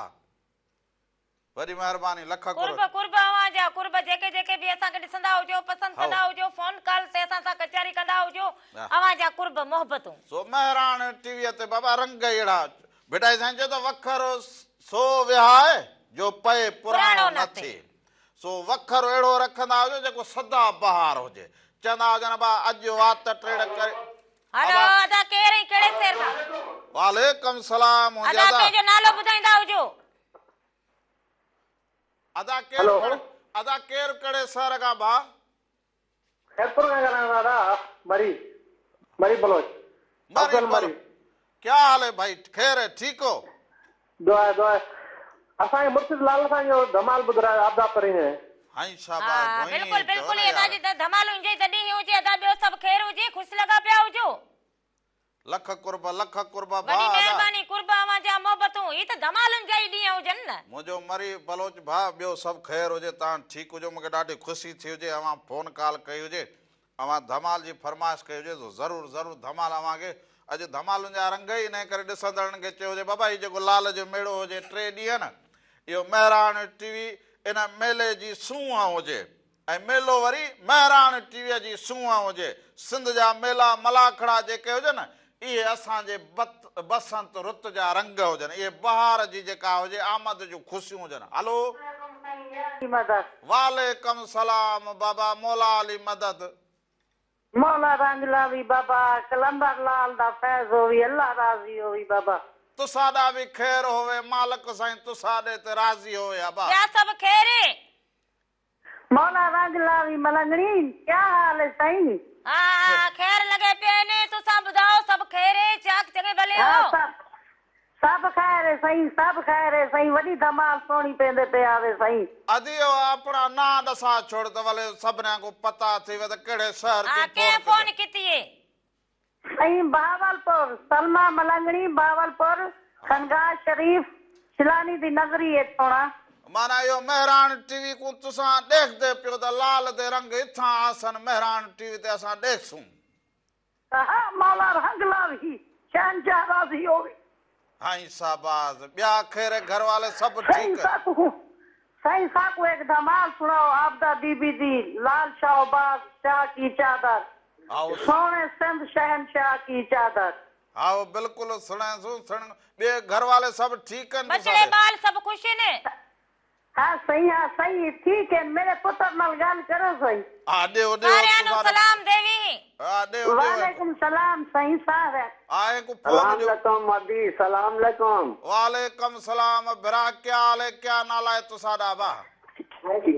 وڏي مهرباني لک قرب قرب. قرب اوهان جا قرب جيڪي جيڪي به اسان کي ڏسندا هجو پسند هائو. ڪندا هجو فون ڪال تي اسان سان ڪچهري ڪندا هجو ها. اوهان جا قرب محبتون. سو مهراڻ ٽي ويء تي بابا رنگ ئي اهڙا ڀٽائي سائين چيو ته وکر سو وهاء جو پئي پراڻو پراڻو نه نه ٿئي. ٿئي. سو وکر اهڙو رکندا هجو جيڪو سدا بهار هجي. چوندا هجن ابا اڄ وات ٽيڙ ڪري هلو ابا. ادا ڪير ۽ ڪهڙي شهر کان. وعليڪم سلام هجي ادا ادا. پنهنجو نالو ٻڌائيندا هجو. ادا ڪير هلو. ڪهڙي ادا ڪير ڪهڙي شهر کان ڀاء. خيرپور کان ڳالهايان ٿا ادا مري مري بلوچ مري افضل مري. بلوچ ڪيا حال هي ڀائي خير هي ٺيڪ هو. دعا آهي دعا آهي اسان کي مرشد لال سائين جو ڌمال ٻڌرايو عابده پرين هي. هائين ها شاباس ڀوئين بلڪل چئو بلڪل نه ادا يار. جي ڌمال انجي تڏهن هجي ادا ٻيو سڀ خير هجي خوش لڳا پيا هجو. لک قرب لک قرب وڏي ڀاء ادا. مهرباني قرب اوهان جا محبتون هي ته ڌمالن جا ئي ڏينهن هجن نه. منهنجو مري بلوچ ڀاء ٻيو سڀ خير هجي توهان ٺيڪ هجو مونکي ڏاڍي خوشي ٿي هجي اوهان فون ڪال ڪئي هجي اوهان ڌمال جي فرمائش ڪئي هجي سو ضرور ضرور ڌمال اوهان کي اڄ ڌمالن جا رنگ ئي انهي ڪري ڏسندڙن کي چيو هجي بابا هي جيڪو لال جو ميڙو هجي ٽي ڏينهن اهو مهراڻ ٽي وي ان ميلي جي سونهن هجي ۽ ميلو وري مهراڻ ٽي ويء جي سونهن هجي. سنڌ جا ميلا ملاکڙا جيڪي هجن، اهي اسان جي بسنت رت جا رنگ هجن. اهي بهار جي جيڪا هجي آمد جون خوشيون هجن. هلو. وعليڪم سلام بابا مولا علي مدد. مولا رنگ لاوي بابا قلندر لال دا فيض ہووي الله راضي ہووي بابا. تساڏا به خير ہووي مالڪ سائين تساڏي تي راضي ہووي ابا. ٻيا سڀ خير. مولا رنگ لاوي ملنگڻي ڪيا حال هي سائين. ها ها خير لڳي پيو آهن تسان ٻڌاء سڀ خير هي چاڪ چڱي ڀلي ها هو. سڀ سڀ خير هي سائين سڀ خير هي سائين وڏي ڌمال سهڻي پيندي پي آوي سائين. ادي اهو اپڻا نان ڏسا ڇوڙ ته ولي سڀنيان کون پتا ٿي وي ته ڪهڙي شهر ها چون ڪنهن فون فون ڪجي. ڪتي هي. سائين بهاولپور سلميٰ ملنگڻي بهاولپور خنگاهه شريف شلاني the نگري هي سهڻا. معنيٰ اهو مهراڻ ٽي وي ڪون تسان ڏيکدي پيو ته لال the رنگ اتھان آسن مهراڻ ٽي وي تي اسان ڏيکسون. ها مولا رنگ لاوي شهنشاهه راضي ہووي. هائين شاباس ٻيا خير گهر والي سڀ سائين ٺيڪ. ساڪو سائين ساڪو هڪ ڌمال سڻاؤ عابده بي بي the لال شاهباز شاهه ڪي چادر هائو. سهڻي سنڌ شهنشاهه ڪي چادر. هائو بلڪل سڻائيسون سڻ ٻئي گهر والي سڀ ٺيڪ آهن ٻچڙي تساڏي. ٻال سڀ خوش آهن. ها سائين ها سائين ٺيڪ آهن ميري پتر نال ڳالهه ڪرو سائين. ها ڏيو ڏيو ساريان نون تساڏي. سلام ديوي. ها ڏيو ڏيو وعليڪم سلام سائين ساريان. ها هڪ فون سلام ڏيو. لڪم ادي سلام لڪم. وعليڪم سلام ڀرا ڪيا حال هي ڪيا نالا هي تساڏا ابا.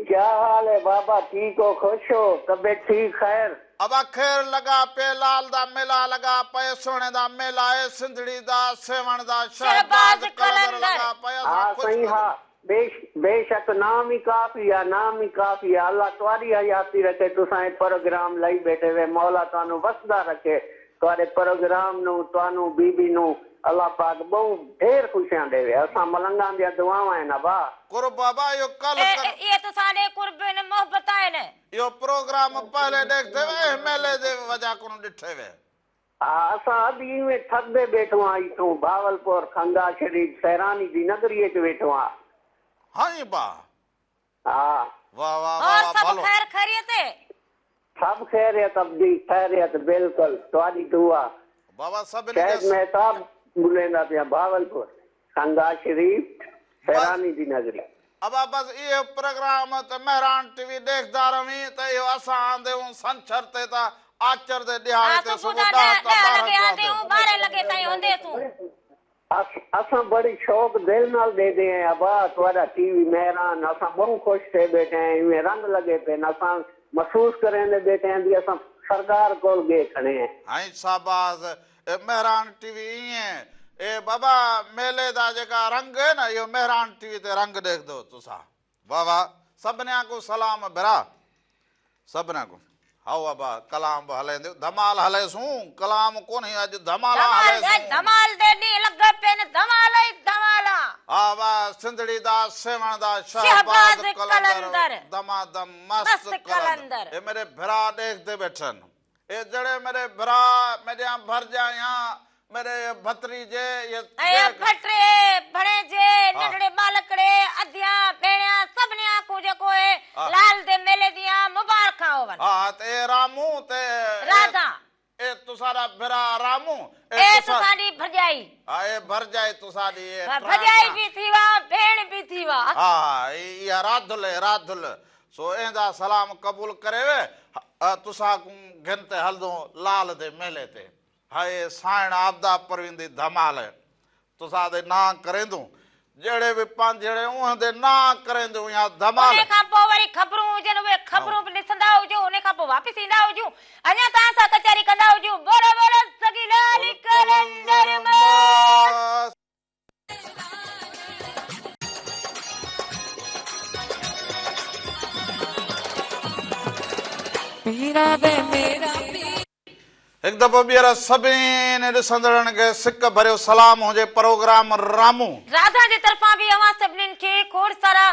ڪيا حال هي بابا ٺيڪ هو خوش هو طبيعت ٺيڪ خير. ابا خير لڳا پي لال دا ميلا لڳا پئي سهڻي دا ميلا اي سنڌڙي دا سيوهڻ دا شهباز شهباز قلندر قلندر. لڳا پئي ها اسان خوش سائين ها لڳا. بيشڪ نام ئي ڪافي آ نام ئي ڪافي آ الله تهاڏي حياتي رکي تسان هي پروگرام لئي بيٺي وي مولا تهانو وسدا رکي تهاڏي پروگرام نو تهانو بي بي نو الله پاڪ بهون ڍير خوشيان ڏيوي اسان ملنگان ديان دعاوان آهن ابا. قرب ابا اهو ڪل اي ڪر. اهي تساڏي قرب آهن محبت آهن. اهو پروگرام پهلي ڏيکدي وي اهه ميلي the وجه ڪون ڏٺي وي. ها اسان اڄ ايوين ٿڪدي بيٺو آن ايٿون بهاولپور خنگاهه شريف سيراني جي نگري اچ ويٺو آن. هائين با. ها. واه واه واه اور واه سڀ ڀلو. خير خيريت. سڀ خيريت ابدي خيريت بلڪل تهاڏي دعا. بابا سڀني شاهد کي. مهتاب ٻوليندا پيا بهاولپور خنگاهه شريف بس سيراني جي نگري. ابا بس اهو پروگرام ته مهراڻ ٽي وي ڏيکدا رهوين ته اهو اسان آنديون سنڇر تي ته آچر the ڏهاڙي ها تي صبح صبح دا 10 ڏهه تا 10 12 لڳي جو آنديون آنديون. 12 لڳي تائين هونديسون. اسان بڙي شوق دل نال ڏيدي ہیں ابا تهاڏا ٽي وي مهران اسان بهون خوش ٿي ٻيٺي ہیں ايوين رنگ لڳي پين اسان محسوس ڪريندي ٻيٺي ہیں the اسان سرڪار ڪول ڳي کڻي ہیں. هائين شاباس اي مهراڻ ٽي وي ايئن اي بابا ميلي دا جيڪا رنگ هي نه اهو مهراڻ ٽي وي تي رنگ ڏيکدو تسا واه واه سڀنيان ڪو سلام ڀرا سڀنيان ڪو هائو ابا ڪلام به هلائينديو ڌمال هلائيسون ڪلام ڪونهي اڄ ڌمالا ڌمال اڄ هلائيسون. ڌمال the ڏينهن لڳ پين ڌمال ئي ڌمالا. ها ابا سنڌڙي دا سيوهڻ دا شهباز شهباز قلندر قلندر دمادم مست مست قلندر قلندر. اي ميري ڀرا ڏيکدي ٻيٺن اي جڙي ميري ڀرا ميڏيان ڀرجايان ميري ڀتريجي اي ۽ جيڪ. ڀٽري ڀڻيجي ها. ننڍڙي ٻالڪڙي اڌيان ڀيڻيان سڀنيان ڪون جيڪو اي ها. لال the ميلي ديان مبارڪان هوون. ها ته اي رامون ته اي راڌا. اي تساڏا ڀرا رامون اي اي تسا. تساڏي ڀرڄائي. ها اي ڀرڄائي تساڏي اي ها ٽران ڀرڄائي ٽران. به ٿي وا ڀيڻ به ٿي وا. ها ها اها راڌل اي راڌل سو ايندا سلام قبول ڪري وي تسان ڪون گهن تي هلدون لال the ميلي تي. هاء سائڻ عابده پروين the ڌمال تسان the نانء ڪريندون جهڙي به پانڌيئڙي اونهن the نانء ڪريندون اها ڌمال. انهي کان پوء وري خبرون هجن اهي خبرون به ڏسندا هجون انهي کان پوء واپس ايندا هجون اڃا توهان سان ڪچهري ڪندا هجون بولو بولو سڳي لال قلندر مست. پيرا وي ميرا پير. هڪ دفعو ٻيهر سڀني ڏسندڙن کي سڪ ڀريو سلام هجي پروگرام رامون. راڌا جي طرفان به اوهان سڀنين کي کوڙ سارا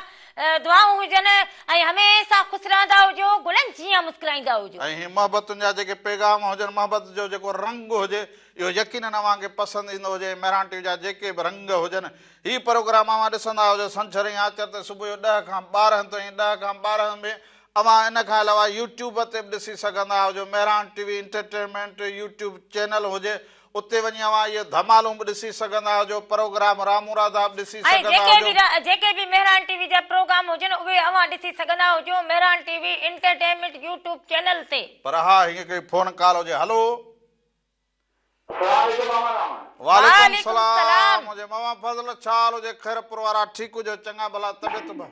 دعائون هجن ۽ هميشه خوش رهندا هجو گلن جيان مسڪرائيندا هجو. ۽ هي محبتن جا جيڪي پيغام هجن محبت جو جيڪو رنگ هجي اهو يقينن اوهان کي پسند ايندو هجي ۽ مهراڻ ٽي وي جا جيڪي به رنگ هجن هي پروگرام اوهان ڏسندا هجو سنڇر ۽ آچر تي صبح جو 10 کان 12 تائين 10 کان 12 ۾ اوهان ان کان علاوه يوٽيوب تي به ڏسي سگهندا آهيو Mehran T V entertainment YouTube channel هجي اتي وڃي اوهان اهي ڌمالون به ڏسي سگهندا آهيو پروگرام رامون راڌا به ڏسي ۽ سگهندا جيڪي هجو. به جيڪي به مهراڻ ٽي وي جا پروگرام هجن اهي اوهان ڏسي سگهندا هجو Mehran T V entertainment YouTube channel تي. پر ها هيئن ڪئي فون ڪال هجي هلو. السلام عليڪم ماما رحمان. وعليڪم وعليڪم سلام سلام. هجي ماما فضل ڇا حال هجي خيرپور وارا ٺيڪ هجو چڱا ڀلا طبيعت به.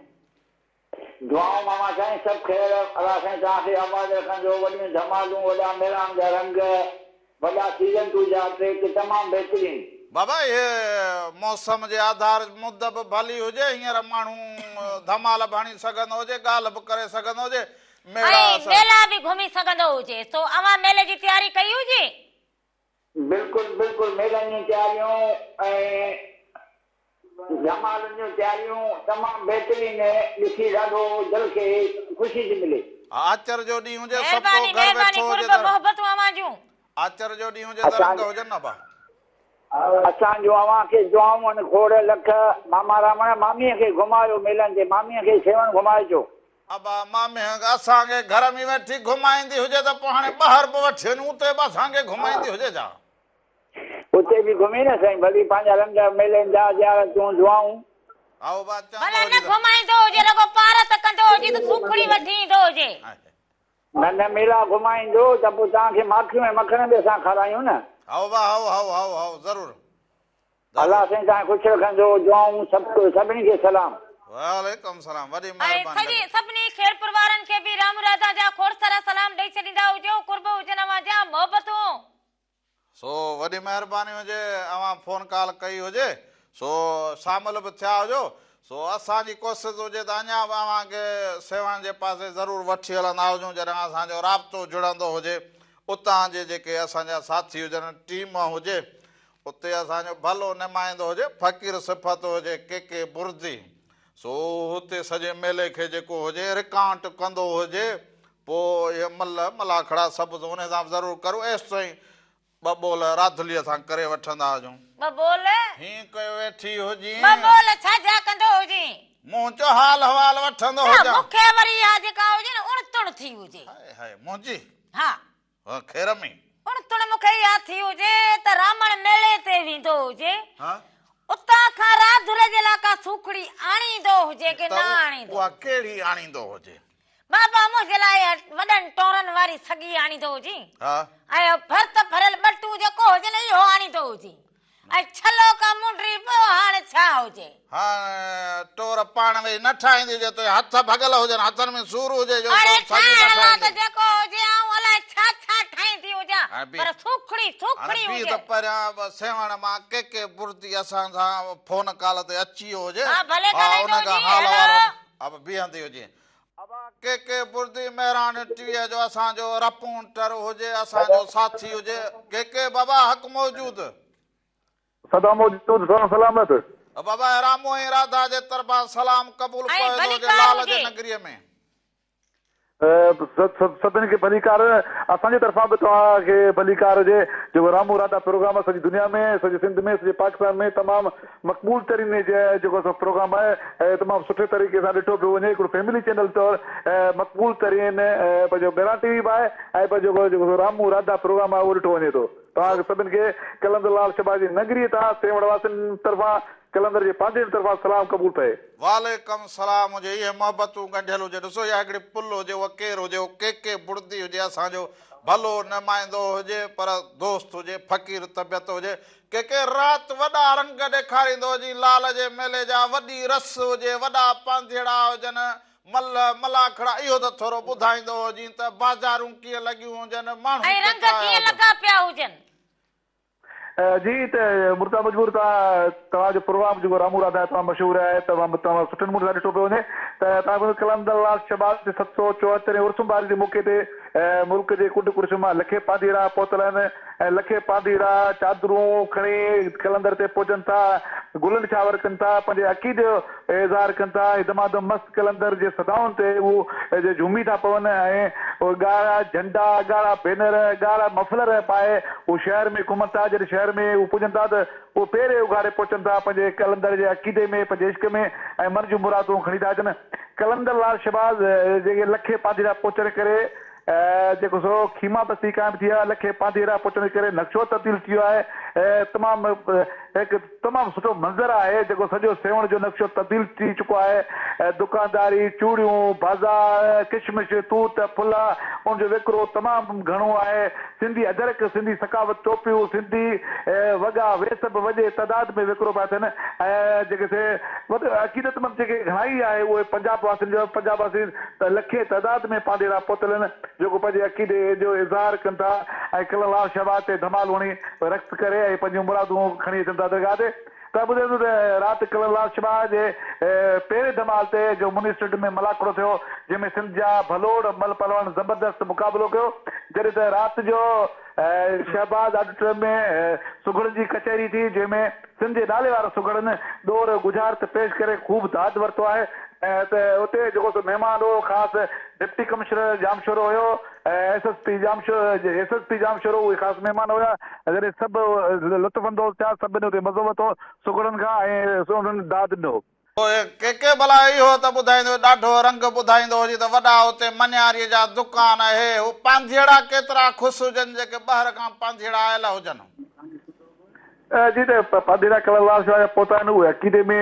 دعائون ماما سائين سڀ خير الله سائين توهان کي آباد رکندو وڏيون ڌمالون وڏا ميران جا رنگ وڏا سيزن ٽو جا ٽريڪ تمام بهترين. بابا اهي موسم جي آڌار مد به ڀلي هجي هينئر ماڻهو ڌمال به هڻي سگهندو هجي ڳالهه به ڪري سگهندو هجي ميڙا ۽ ميلا به گهمي سگهندو هجي سو اوهان ميلي جي تياري ڪئي هجي. بلڪل بلڪل ميلن جون تياريون ۽ ڌمالن جون تياريون تمام بهترين ڏسي ڏاڍو دل کي خوشي ٿي ملي. آچر جو ڏينهن هجي سڀ ڪو مهرباني گهر مهرباني ويٺو هجي قرب ته محبتون اوهان جون. آچر جو ڏينهن هجي ته رنگ هجن نه ڀا. اسان جون اوهان کي دعائون آهن کوڙ لک ماما رامڻ ماميء کي گهمايو ميلن تي ماميء کي سيوهڻ گهمائجو. ابا مامي اسان کي گهر ۾ ويٺي گهمائيندي هجي ته پوء هاڻي ٻاهر به وٺي وڃون اتي به اسان کي گهمائيندي هجي ڇا. اتي به گهمي نه سائين ڀلي پنهنجا رنگ ميلن جا زيارتون دعائون. هائو با چوندو ڀلا هجي نه ته. گهمائيندو هجي رڳو پارت ڪندو هجي ته سوکڙي وٺي ايندو هجي. نه نه ميلا گهمائيندو ته پوء توهان کي ماکيون ۽ مکڻ به اسان کارايون نه. هائو با هائو هائو هائو هائو ضرور. الله سائين توهان کي خوش رکندو دعائون سڀ سڀني کي سلام. وعليڪم سلام وڏي ۽ مهرباني سڄي لڳي. سڀني خيرپور وارن کي به رام راڌا جا کوڙ سارا سلام ڏئي ڇڏيندا هجو قرب هجن اوهان جا محبتون. سو وڏي مهرباني هجي اوهان فون ڪال ڪئي هجي سو شامل به ٿيا هجو سو اسان جي ڪوشش هجي ته اڃا به اوهان کي سيوهڻ جي پاسي ضرور وٺي هلندا هجون جڏهن اسان جو رابطو جڙندو هجي اتان جي جيڪي اسان جا ساٿي هجن ٽيم هجي اتي اسان جو ڀلو نمائندو هجي، فقير صفت هجي، ڪي ڪي بردي، سو هتي سڄي ميلي کي جيڪو هجي رڪانٽ ڪندو هجي، پوء اهي ملهه ملاکڙا سڀ انهي سان به ضرور ڪرون، ايستائين ٻه ٻول راڌليء سان ڪري وٺندا هجون. ٻه ٻول؟ هينئن ڪيو ويٺي هجين. ٻه ٻول ڇا جا ڪندو هجين؟ مون چيو حال احوال وٺندو نه، هجان. مون کي وري اها جيڪا هجي نه اڻ تڻ ٿي هجي. هاء هاء منهنجي؟ ها. ها خير ۾. اڻ تڻ مون کي اها ٿي هجي ته رامڻ ميلي تي ويندو هجي، اتان کان راڌل جي لاء ڪا سوکڙي آڻيندو هجي ڪي ته نه آڻيندو. اها ڪهڙي آڻيندو هجي؟ بابا منهنجي لاء وڏن ٽورن واري سڳي آڻيندو هجي ها. ۽ ڀرت ڀريل ٻٽون جيڪو هجي نه اهو آڻيندو هجي ۽ ڇلو ڪا منڊري پيو هاڻ ڇا هجي. هاڻ ٽور پاڻ ويهي نه ٺاهيندي هجي تنهنجا هٿ ڀڳل هجن هٿن ۾ سور هجي جو اڙي سڳي نه ٺاهڻ لاء ته ٺاهيندي. جيڪو هجي آئون الائي ڇا ڇا ٺاهيندي هجان هاڻ پر بيهه سوکڙي هاڻ سوکڙي بيهه هجي. ته پهريان سيوهڻ مان ڪي ڪي بردي اسان سان فون ڪال تي اچي ويو هجي ها ڀلي ها ان ڳالهائيندو کان هجين حال هيلو. احوال وٺ ها بيهندي هجين. ابا ڪي ڪي بردي مهراڻ ٽي ويء جو اسان جو رپونٽر هجي اسان جو ساٿي هجي ڪي ڪي بابا حق موجود. سدا موجود سدا سلامت. بابا رامو ۽ راڌا جي طرفان سلام قبول ۽ پوي ٿو هجي ڀليڪار لال جي هجي. نگريء ۾. سڀني کي ڀليڪار اسان جي طرفان به توهان کي ڀليڪار هجي جيڪو رامو راڌا پروگرام سڄي دنيا ۾ سڄي سنڌ ۾ سڄي پاڪستان ۾ تمام مقبول ترين جيڪو اسان پروگرام آهي ۽ تمام سٺي طريقي سان ڏٺو پيو وڃي هڪڙو فيملي چينل طور مقبول ترين پنهنجو مهراڻ ٽي وي به آهي ۽ پنهنجو جيڪو رامو راڌا پروگرام آهي اهو ڏٺو وڃي ٿو توهان سڀن کي قلندر لال شهباز جي نگري تان سيوهڻ واسين طرفان قلندر جي پانڌين طرفان سلام قبول پئي. وعليڪم سلام هجي اهي محبتون ڳنڍيل هجي ڏسو اها هڪڙي پل هجي اها ڪير هجي اهو ڪي ڪي بڙدي هجي اسان جو ڀلو نمائندو هجي پر دوست هجي فقير طبيعت هجي ڪي ڪي رات وڏا رنگ ڏيکاريندو هجي لال جي ميلي جا وڏي رس هجي وڏا پانڌيئڙا هجن ملهه ملاکڙا اهو ته ٿورو ٻڌائيندو هجين ته بازارون ڪيئن لڳيون هجن ماڻهو ۽ رنگ ڪيترا آيا ڪيئن هجن. لڳا پيا هجن. جي ته مرتضيٰ مجبور توهان توهان جو پروگرام جيڪو رامو راڌا تمام مشهور آهي تمام تمام سٺي نموني سان ڏٺو پيو وڃي ته توهان کي قلندر لال شهباز جي 774 عرس مبارڪ جي موقعي تي ملڪ جي ڪنڊ ڪڙڇ مان لکين پانڌيئڙا پهتل آهن ۽ لکين پانڌيئڙا چادرون کڻي قلندر تي پهچن ٿا گل نڇاور ڪن ٿا پنهنجي عقيدي جو اظهار ڪن ٿا ۽ دمادم مست قلندر جي صدائن تي هو جهومي ٿا پون ۽ ڳاڙها جهنڊا، ڳاڙها بينر، ڳاڙها مفلر پائي هو شهر ۾ گهمن ٿا. جڏهن شهر ۾ هو پڄن ٿا ته هو پيرين اگهاڙي پهچن ٿا، پنهنجي قلندر جي عقيدي ۾، پنهنجي عشق ۾ ۽ من جون مرادون کڻي ٿا اچن. قلندر لال شهباز جي لکين پانڌيئڙا پهچڻ ڪري جيڪو سو خيما بستي قائم ٿي آهي، لکين پانڌيئڙا پهچڻ ڪري نقشو تبديل ٿي ويو آهي، تمام هڪ تمام سٺو منظر آهي جيڪو سڄو سيوهڻ جو نقشو تبديل ٿي چڪو آهي، دڪانداري، چوڙيون، بازار، ڪشمش، توت، ڦلا ان جو وڪرو تمام گهڻو آهي، سنڌي اجرڪ، سنڌي ثقافت ٽوپيون، سنڌي وڳا ويس به وڏي تعداد ۾ وڪرو پيا ٿين ۽ جيڪي سي وڏ عقيدتمند جيڪي گهڻائي آهي اهي پنجاب واسين جو پنجاب واسي ته لکين تعداد ۾ پانڌيئڙا پهتل آهن جيڪو پنهنجي عقيدي جو اظهار ڪن ٿا ۽ قلعه لال شهباز تي ڌمال هڻي رقص ڪري ۽ پنهنجون مرادون کڻي اچن ٿا درگاهه تي ته ٻڌائيندو ته رات قلعه لال شهباز جي پهرين ڌمال تي جو مني اسٽريٽ ۾ ملاکڙو ٿيو جنهن ۾ سنڌ جا ڀلوڙ مل پهلوان زبردست مقابلو ڪيو جڏهن ته رات جو شهباز آڊيٽوريم ۾ سگهڙن جي ڪچهري ٿي جنهن ۾ سنڌ جي نالي وارن سگهڙن ڏور ڳجهارت پيش ڪري خوب داد ورتو آهي ته اتي جيڪو سو مهمان هو خاص ڊپٽي ڪمشنر ڄامشورو هيو ۽ S S P Jamshoro S S P Jamshoro اهي خاص مهمان هيا جڏهن سڀ لطف اندوز ٿيا سڀني اتي مزو ورتو سگهڙن کان ۽ انهن داد ڏنو. پوء ڪي ڪي ڀلا اهو ته ٻڌائيندو ڏاڍو رنگ ٻڌائيندو هجي ته وڏا اتي منياريء جا دڪان اهي هو پانڌيئڙا ڪيترا خوش هجن جيڪي ٻهر کان پانڌيئڙا آيل هجن. جي ته پانڌيئڙا قلعه لال شاهه جا پهتا آهن اهي عقيدي ۾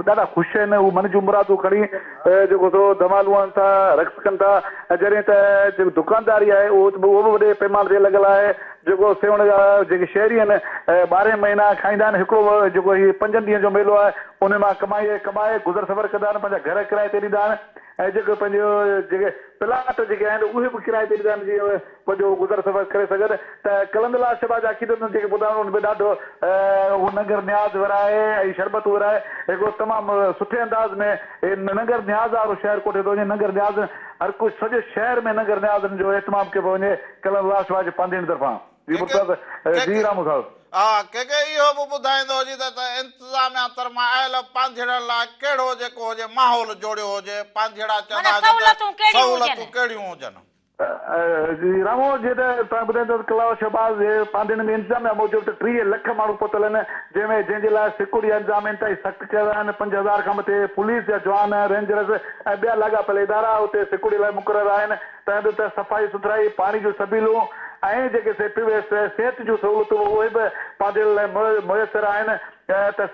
ڏاڍا خوش آهن هو من جون مرادون کڻي جيڪو سو ڌمالون هڻن ٿا رقص ڪن ٿا ۽ جڏهن ته جيڪو دڪانداري آهي اهو اهو به وڏي پيماني تي لڳل آهي جيڪو سيوهڻ جا جيڪي شهري آهن ٻارهن مهينا کائيندا آهن هڪڙو جيڪو هي پنجن ڏينهن جو ميلو آهي ان مان ڪمائي ڪمائي گذر سفر ڪندا آهن پنهنجا گهر ڪرائي تي ڏيندا آهن ۽ جيڪو پنهنجو جيڪي پلاٽ جيڪي آهن اهي به ڪرائي تي ڏيندا آهن جيئن پنهنجو گذر سفر ڪري سگهن ته قلندر لال شهباز جا عقيدتمند جيڪي پهتا آهن انهن به ڏاڍو هو ننگر نياز ورهائي ۽ شربت ورهائي هڪڙو تمام سٺي انداز ۾ هي ننگر نياز وارو شهر ڪوٺيو ٿو وڃي ننگر نياز هر ڪو سڄي شهر ۾ ننگر نياز جو اهتمام ڪيو پيو وڃي قلندر لال شهباز جي پانڌيئڙن طرفان جي ڪي ڪي مرتضيٰ ڪي جي ڪي رامو صاحب. ها ڪي ڪي اهو به ٻڌائيندو هجي ته ته انتظاميا طرفان آيل پانڌيئڙن لاء ڪهڙو جيڪو هجي ماحول جوڙيو هجي پانڌيئڙا چوندا معنيٰ هجن ته سهولتون ڪهڙيون هجن. سهولتون ڪهڙيون هجن. جي رامو جيئن ته توهان ٻڌائيندو ته قلعه شهباز جي پانڌيئڙن ۾ انتظاميا موجب ته 30 لک ماڻهو پهتل آهن جنهن ۾ جنهن جي لاء سيڪيورٽي جا انتظام انتهائي سخت ڪيل آهن 5000 کان مٿي پوليس جا جوان رينجرز ۽ ٻيا لاڳاپيل ادارا اتي سيڪيورٽي لاء مقرر آهن تنهن ته صفائي سٿرائي پاڻي جون سبيلون ۽ جيڪي سي صحت جون سهولتون اهي به پانڌيئڙن لاء ميسر آهن ته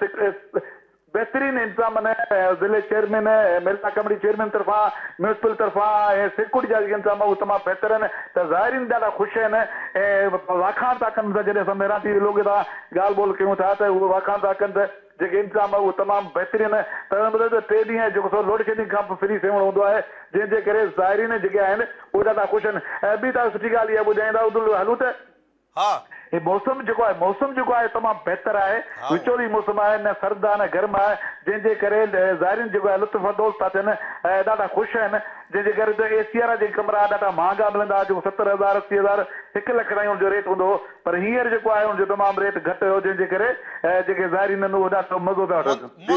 بهترين انتظام آهن ضلعي چيئرمين ميلا ڪميٽي چيئرمين طرفان ميونسپل طرفان ۽ سيڪيورٽي جا جيڪي انتظام اهي تمام بهتر آهن ته زائرين ڏاڍا خوش آهن ۽ واکاڻ ٿا ڪن جڏهن اسان مهراڻ ٽي وي لوگي سان ڳالهه ٻولهه ڪيون ٿا ته اهي واکاڻ ٿا ڪن ته جيڪي انتظام اهي تمام بهترين آهن ته ٻڌايو ته ٽي ڏينهن جيڪو سو لوڊ شيڊنگ کان به فري سيوهڻ هوندو آهي جنهن جي ڪري زائرين جيڪي آهن اهي ڏاڍا خوش آهن ۽ ٻي تان سٺي ڳالهه اها ٻڌائيندا هلون ته ها. هي موسم جيڪو آهي موسم جيڪو آهي تمام بهتر آهي وچولي موسم آهي نه سرد آهي نه گرم آهي جنهن جي ڪري زائرين جيڪو آهي لطف اندوز ٿا ٿين ۽ ڏاڍا خوش آهن جنهن جي ڪري ته اي سي وارا جيڪي ڪمرا ڏاڍا مهانگا ملندا هئا جيڪو 70 هزار 80 هزار هڪ لک تائين ان جو ريٽ هوندو هو پر هينئر جيڪو آهي ان جو تمام ريٽ گهٽ هيو جنهن جي ڪري جيڪي زائرين آهن اهي ڏاڍو مزو پيا وٺن جي.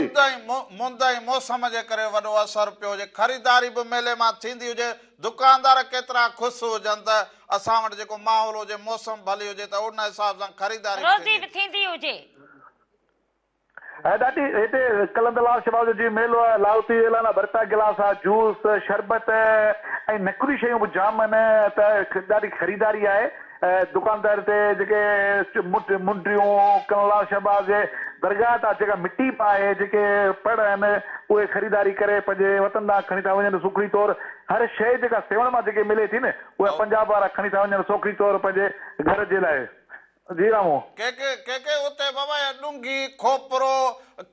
مند ۽ موسم جي ڪري وڏو اثر پيو هجي خريداري به ميلي مان ٿيندي هجي دڪاندار ڪيترا خوش هجن ته اسان وٽ جيڪو ماحول هجي موسم ڀلي هجي ته ان حساب سان خريداري به روزي به ٿيندي هجي. ۽ ڏاڍي هتي قلندر لال شهباز جو جيئن ميلو آهي لاهوتي ويلانا ڀرتا گلاس آ جوس شربت ۽ نقلي شيون به جام آهن ته ڏاڍي خريداري آهي دڪاندار تي جيڪي منڊيون قلندر لال شهباز جي درگاهه تان جيڪا مٽي به آهي جيڪي پڙ آهن اهي خريداري ڪري پنهنجي وطن ڏانهن کڻي ٿا وڃن سوکڙي طور هر شيء جيڪا سيوهڻ مان جيڪي ملي ٿي نه اهي پنجاب وارا کڻي ٿا وڃن سوکڙي طور پنهنجي گهر جي لاء. جي رامو. ڪي ڪي ڪي ڪي اتي بابا اهي ڏونگهي، کوپرو،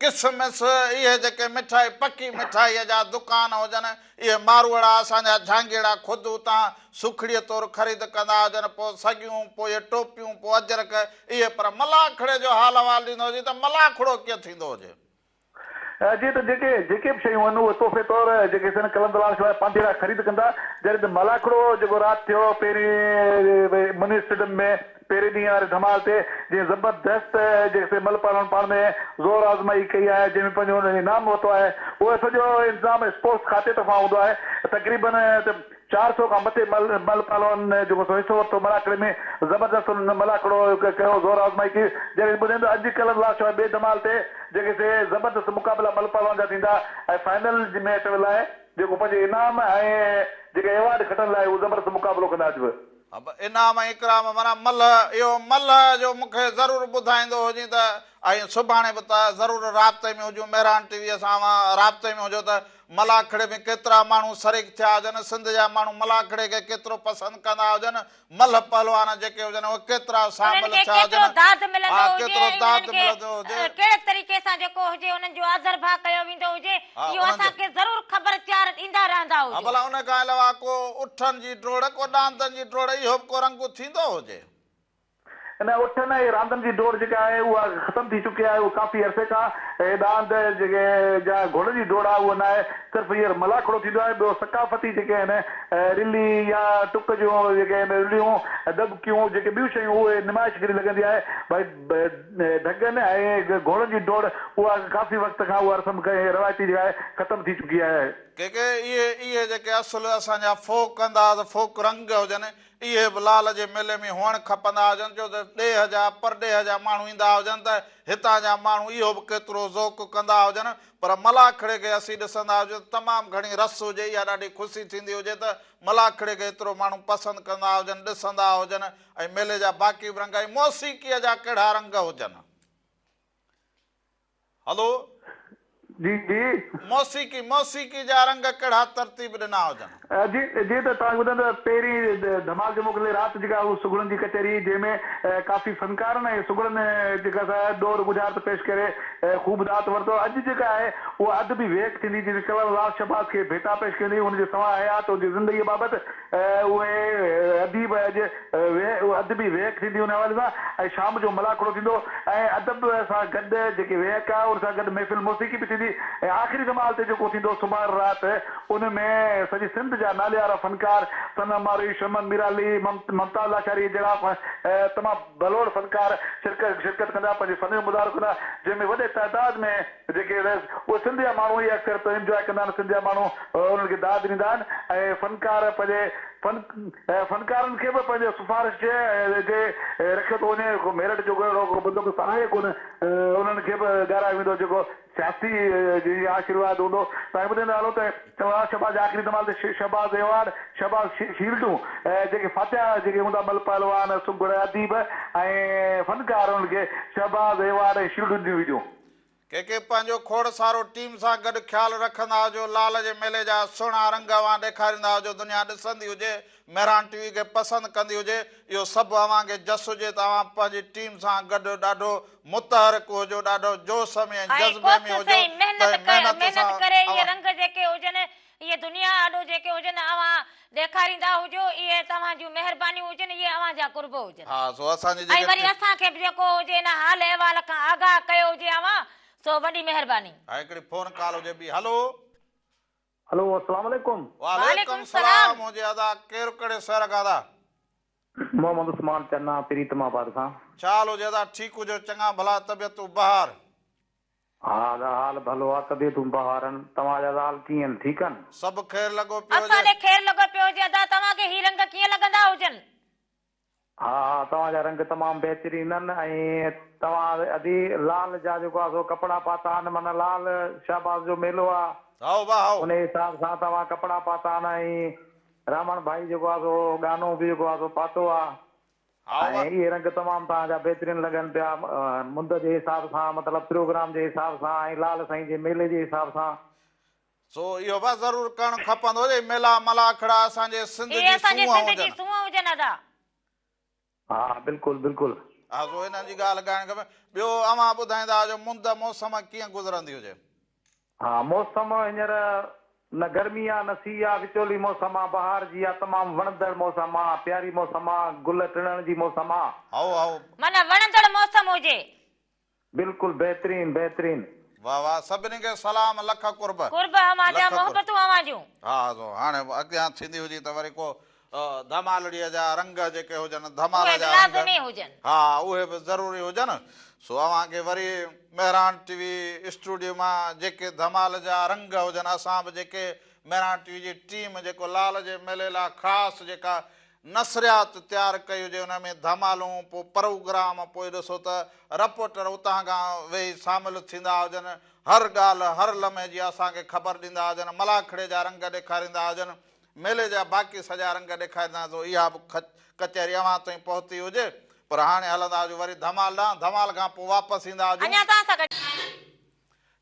ڪسمس اهي جيڪي مٺائي پڪي مٺائيء جا دڪان هجن اهي ماروئڙا اسان جا جهانگيئڙا خود اتان سوکڙيء طور خريد ڪندا هجن پوء سڳيون پوء اهي ٽوپيون پوء اجرڪ اهي پر ملاکڙي جو حال احوال ڏيندو هجي ته ملاکڙو ڪيئن ٿيندو هجي. جيئن ته جيڪي جيڪي به شيون آهن اهي تحفي طور جيڪي سن قلندر لال شاهه پانڌيئڙا خريد ڪندا جڏهن ته ملاکڙو جيڪو رات ٿيو پهرين مني اسٽيڊم ۾ پهرين ڏينهن واري ڌمال تي جنهن زبردست جيڪي سي مل پهلوان پاڻ ۾ زور آزمائي ڪئي آهي جنهن ۾ پنهنجو انعام ورتو آهي اهو سڄو انتظام اسپورٽس کاتي طرفان هوندو آهي تقريبن 400 کان مٿي مل مل پهلوانن جيڪو سو حصو ورتو ملاکڙي ۾ زبردست انهن ملاکڙو ڪيو زور آزمائي ڪئي جڏهن ٻڌين ته اڄ ڪلهه لاش واري ٻئي ڌمال تي جيڪي سي زبردست مقابلا مل پهلوان جا ٿيندا ۽ فائنل جي ميچ لاء جيڪو پنهنجي انعام ۽ جيڪي ايوارڊ کٽڻ لاء هو زبردست مقابلو ڪندا اڄ به. انعام ۽ اڪرام معنيٰ ملهه اهو ملهه جو مون کي ضرور ٻڌائيندو هجين ته ۽ سڀاڻي به ته ضرور رابطي ۾ هجون مهراڻ ٽي وي سان اوهان رابطي ۾ هجو ته ملاکڙي ۾ ڪيترا ماڻهو شريڪ ٿيا هجن، سنڌ جا ماڻهو ملاکڙي کي ڪيترو پسند ڪندا هجن، ملهه پهلوان جيڪي هجن اهي ڪيترا انهن شامل کي ٿيا ڪيترو هجن، داد ها ملندو هجي ڪيترو ۽ انهن داد کي ملندو هجي. ڪهڙي طريقي سان جيڪو هجي انهن جو آڌرڀاء ڪيو ويندو هجي ها اهو انهن اسان جو کي ضرور خبر چار ڏيندا رهندا ها هجو. ڀلا ان کان علاوه ڪو اٺن جي ڊوڙ، ڪو ڏاندن جي ڊوڙ اهو به ڪو رنگ ٿيندو هجي. ان اٺن ۽ راندن جي ڊوڙ جيڪا آهي اها ختم ٿي چڪي آهي اهو ڪافي عرصي کان اهي ڏاند جيڪي جا گهوڙن جي ڊوڙ آهي اهو ناهي صرف هينئر ملاکڙو ٿيندو آهي ٻيو ثقافتي جيڪي آهن رلي يا ٽڪ جون جيڪي آهن رليون دٻڪيون جيڪي ٻيون شيون اهي نمائش هڪڙي لڳندي آهي ڀائي ڍڳن ۽ گهوڙن جي ڊوڙ اها ڪافي وقت کان اها رسم روايتي جيڪا آهي ختم ٿي چڪي آهي. ڪي ڪي اهي اهي جيڪي اصل اسان جا فوڪ انداز فوڪ رنگ هجن اهي به لال جي ميلي ۾ هئڻ کپندا هجن ڇو ته ڏيهه جا پرڏيهه جا ماڻهو ايندا هجن ته هتان جا ماڻهو اهو به ڪيترو ذوق ڪندا هجن پر ملاکڙي کي اسين ڏسندا هجون ته تمام گهڻي رس هجي اها ڏاڍي خوشي ٿيندي هجي ته ملاکڙي کي ايترو ماڻهو پسند ڪندا هجن ڏسندا هجن ۽ ميلي جا باقي به رنگ ۽ موسيقيء جا ڪهڙا رنگ هجن. هلو. جي جي. موسيقي، موسيقي جا رنگ ڪهڙا ترتيب ڏنا هجن. جي جي ته توهان کي ٻڌايان ته پهرين ڌمال جو موڪلي رات جيڪا هو سگهڙن جي ڪچهري جنهن ۾ ڪافي فنڪارن ۽ سگهڙن جيڪا سا ڏور ڳجهارت پيش ڪري خوب داد ورتو اڄ جيڪا آهي اها ادبي ويهڪ ٿيندي جنهن ۾ قلندر لال شهباز کي ڀيٽا پيش ڪئي ويندي ان جي سوانح حيات ان جي زندگي بابت اهي اديب اڄ ادبي ويهڪ ٿيندي ان حوالي سان ۽ شام جو ملاکڙو ٿيندو ۽ ادب سان گڏ جيڪي ويهڪ آهي ان سان گڏ محفل موسيقي به ٿيندي ۽ آخري ڌمال تي جيڪو ٿيندو سومار رات ان ۾ سڄي سنڌ جا ناليوارا فنڪار صنم ماروي، شمن ميرالي، ممتاز لاشاري جهڙا تمام ڀلوڙ فنڪار شرڪت ڪندا پنهنجي فن جو مظاهرو ڪندا جنهن ۾ وڏي تعداد ۾ جيڪي اهي سنڌ جا ماڻهو ئي اڪثر ته انجواء ڪندا آهن سنڌ جا ماڻهو انهن کي داد ڏيندا آهن ۽ فنڪار پنهنجي فن فنڪارن کي به پنهنجي سفارش جي رکيو ٿو وڃي ڪو ميرٽ جو اهڙو ڪو بندوبست آهي ڪونه انهن کي به ڳارايو ويندو جيڪو سياسي جي آشيرواد هوندو تنهن ٻڌائيندا هلو ته شهباز شهباز جي آخري ڌمال تي شهباز ايوارڊ شهباز شيلڊون جيڪي فاتح جيڪي هوندا مل پهلوان سگهڙ اديب ۽ فنڪار انهن کي شهباز ايوارڊ ۽ شيلڊون ڏنيون وينديون. ڪي ڪي پنهنجو کوڙ سارو ٽيم سان گڏ خيال رکندا هجو لال جي ميلي جا سهڻا رنگ اوهان ڏيکاريندا هجو دنيا ڏسندي هجي مهراڻ ٽي وي کي پسند ڪندي هجي اهو سڀ اوهان کي جس هجي ته اوهان پنهنجي ٽيم سان گڏ ڏاڍو متحرڪ هجو ڏاڍو جوش ۾ ۽ ۽ جذبي ۾ ڪوشش هجو ۽ محنت ته محنت محنت سان ڪري اهي اوهان. رنگ جيڪي هجن اهي دنيا آڏو جيڪي هجن اوهان ڏيکاريندا هجو اهي توهان جون مهربانيون هجن اهي اوهان جا قرب هجن. ها سو اسان جي ۽ جيڪي وري اسان کي به جيڪو هجي ان حال احوال کان آگاهه ڪيو هجي اوهان سو وڏي مهرباني. ها هڪڙي فون ڪال هجي ٻي هلو. هلو السلام عليڪم. وعليڪم سلام هجي ادا ڪير ڪهڙي شهر کان ادا. محمد عثمان چنا پريتم آباد کان. ڇا حال هجي ادا ٺيڪ هجو چڱا ڀلا طبيعتون بهار. ها ادا حال ڀلو آ طبيعتون بهار آهن توهان جا حال ڪيئن آهن ٺيڪ آهن. سڀ خير لڳو پيو اسان هجي. ڏي خير لڳو پيو هجي ادا توهان کي هي رنگ ڪيئن لڳندا هجن. ها ها توهان جا رنگ تمام بهترين آهن ۽ توهان ادي لال جا جيڪو آ سو ڪپڙا پاتا آهن معنيٰ لال شهباز جو ميلو آ هائو با هائو. انهي حساب سان توهان ڪپڙا پاتا آهن ۽ رامڻ ڀائي جيڪو آ سو ڳانو به جيڪو آ سو پاتو آ هائو ۽ اهي رنگ تمام توهان جا بهترين لڳن پيا مند جي حساب سان مطلب پروگرام جي حساب سان ۽ لال سائين جي ميلي جي حساب سان. سو اهو به ضرور ڪرڻ کپندو جي ميلا ملاکڙا اسان جي سنڌ اهي جي اسان جي سونهن سنڌ جي هجن. سونهن هجن ادا. ها بلڪل بلڪل. ها سو انهن جي ڳالهه ڳائڻ کپي. ٻيو اوهان ٻڌائيندا هجو مند موسم ڪيئن گذرندي هجي. ها موسم هينئر نه گرمي آ نه سيء آ وچولي موسم آ بهار جي آ تمام وڻندڙ موسم آ پياري موسم آ گل ٽڙڻ جي موسم آ. هائو هائو. معنيٰ وڻندڙ موسم هجي. بلڪل بهترين بهترين. واه واه سڀني کي سلام لک قرب. قرب اوهان جا لک قرب. محبتون اوهان جون. ها سو هاڻي اڳيان ٿيندي هجي ته وري ڪو ڌمالڙيء جا رنگ جيڪي هجن، ڌمال اهي به جا رنگ، لازمي هجن. ها اهي به ضروري هجن. سو اوهان کي وري مهراڻ ٽي وي اسٽوڊيو مان جيڪي ڌمال جا رنگ هجن، اسان به جيڪي مهراڻ ٽي وي جي ٽيم جيڪو لال جي ميلي لا خاص جيڪا نثريات تيار ڪئي هجي ان ۾ ڌمالون، پوء پروگرام، پوء ڏسو ته رپورٽر اتان کان ويهي شامل ٿيندا هجن، هر ڳالهه هر لمحي جي اسان کي خبر ڏيندا هجن، ملاکڙي جا رنگ ڏيکاريندا هجن. ميلي جا باقي سڄا رنگ ڏيکارينداسين سو اها به ڪچهري اوهان تائين پهتي هجي پر هاڻي هلندا هجون وري ڌمال ڏانهن، ڌمال کان پوء واپس ايندا هجون. اڃا توهان سان گڏ.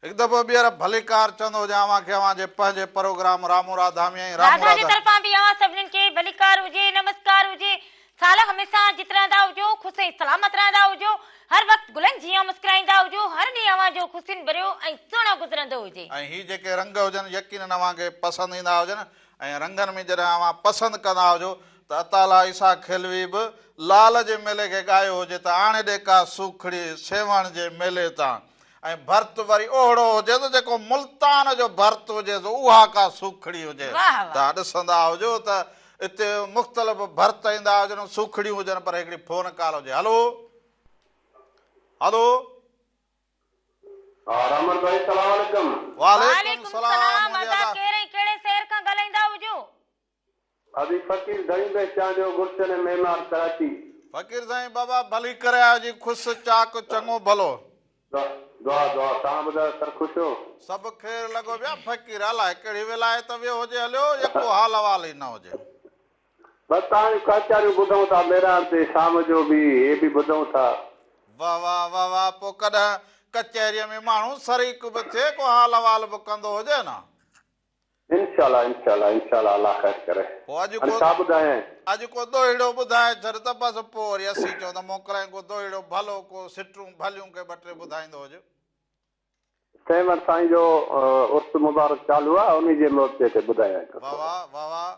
هڪ دفعو ٻيهر ڀليڪار چوندو هجان اوهان کي اوهان جي پنهنجي پروگرام رامو راڌا ۾ ۽ رامو راڌا جي راڌا. طرفان به اوهان سڀنين کي ڀليڪار هجي، نمسڪار هجي. سال هميشه جت رهندا هجو، خوش ۽ سلامت رهندا هجو، هر وقت گلن جيان مسڪرائيندا هجو، هر ڏينهن اوهان جو خوشين ڀريو ۽ سهڻو گذرندو هجي. ۽ هي جيڪي رنگ هجن يقينن اوهان کي پسند ايندا هجن ۽ رنگن ۾ جڏهن اوهان پسند ڪندا هجو ته عطاالله عيسيٰ خيلوي به لال جي ميلي کي ڳايو هجي ته آڻي ڏي ڪا سوکڙي سيوهڻ جي ميلي تان ۽ ڀرت وري اوهڙو هجي ته جيڪو ملتان جو ڀرت هجي سو اها ڪا سوکڙي هجي واهه واهه. توهان ڏسندا هجو ته اتي مختلف ڀرت ايندا هجن سوکڙيون هجن پر هڪڙي فون ڪال هجي هلو هلو. ها رحمت ڀائي سلام عليڪم. وعليڪم وعليڪم سلام سلام هجي ادا ادا. ڪير ۽ ڪهڙي شهر کان ڳالهائيندا هجو. ادي فقير ڌڻي بخش چانڊيو گلشن معمار ڪراچي. فقير سائين بابا ڀلي ڪري آيو جي خوش چاڪ چڱو ڀلو. دعا دعا توهان ٻڌايو سر خوش هو. سڀ خير لڳو پيو آ فقير الائي ڪهڙي ولايت ويو هجي هليو يڪو حال احوال ئي نه هجي. بس توهان جون ڪچهريون ٻڌون ٿا ميراڻ تي شام جو به هي به ٻڌون ٿا. واه واه واه واه پوء ڪڏهن ڪچهريء ۾ ماڻهو شريڪ به ٿئي ڪو حال احوال به ڪندو هجي نه. انشاء الله انشاء الله انشاء الله الله خير ڪري. پوء اڄ هاڻي ڪو ڇا ٻڌايانء. اڄ ڪو دوهيڙو ٻڌائي ڇڏ ته بس پوء وري اسين چئون ته موڪلايون ڪو دوهيڙو ڀلو ڪو سٽون ڀليون ڪي ٻه ٽي ٻڌائيندو هج. سيوهڻ سائين جو عرس مبارڪ چالو آ انهي جي موقعي تي ٻڌايانء ٿو واه واه واه واه.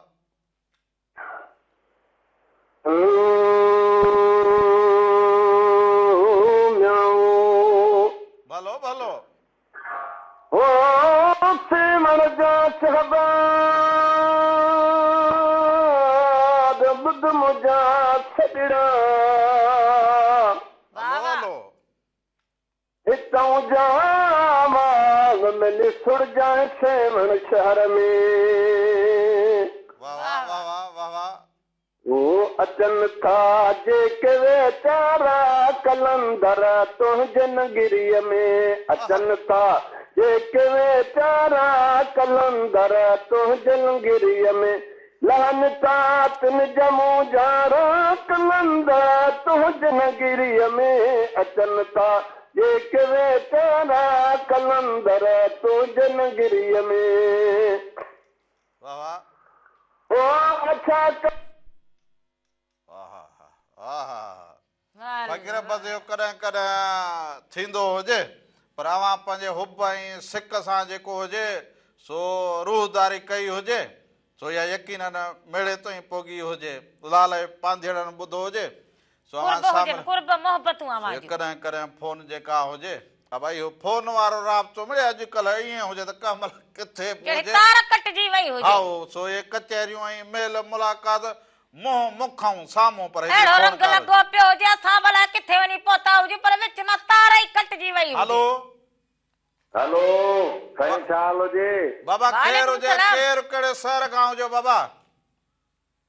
ڀلو ڀلو. هو سيوهڻ جا شهباز ٻڌ منهنجا سڏڙا. هلو هلو. هتئون جا آواز ملي سڙجانء سيوهڻ شهر ۾. واه واه واه واه واه واه. هو اچن ٿا جيڪي ويچارا قلندر تنهنجي نگريء ۾. اچن ٿا جيڪي ويچارا قلندر تنهنجي نگريء ۾. لهن ٿا تن جا مونجهارا قلندر تنهنجي نگريء ۾. اچن ٿا. جيڪي ويچارا قلندر تنهنجي نگريء ۾. واه واه. او اڇا ڪ. آها ها آها ها فقير بس اهو ڪڏهن ڪڏهن ٿيندو هجي پر اوهان پنهنجي حب ۽ سڪ سان جيڪو هجي سو روح داري ڪئي هجي سو اها يقينن ميڙي تائين پوڳي هجي لال جي پانڌيئڙن ٻڌو هجي سو اوهان قرب هجن سامهون قرب محبتون اوهان سو جون. ڪڏهن ڪڏهن فون جيڪا هجي ابا اهو فون وارو رابطو مڙئي اڄڪلهه ائين هجي ته ڪنهن مهل ڪٿي به ڪهڙي هجي تار ڪٽجي وئي هجي. هائو سو اهي ڪچهريون ۽ ميل ملاقات منهن مکئون سامهون پر هتي اهڙو فون رنگ ڪار لڳو پيو هجي اسان ڀلا ڪٿي وڃي پهتا هجون پر وچ مان تار ئي ڪٽجي وئي هجي. هلو. هلو سائين ڇا حال هجي. بابا خير وعليڪم هجي سلام. ڪير ڪهڙي شهر کان هجو بابا.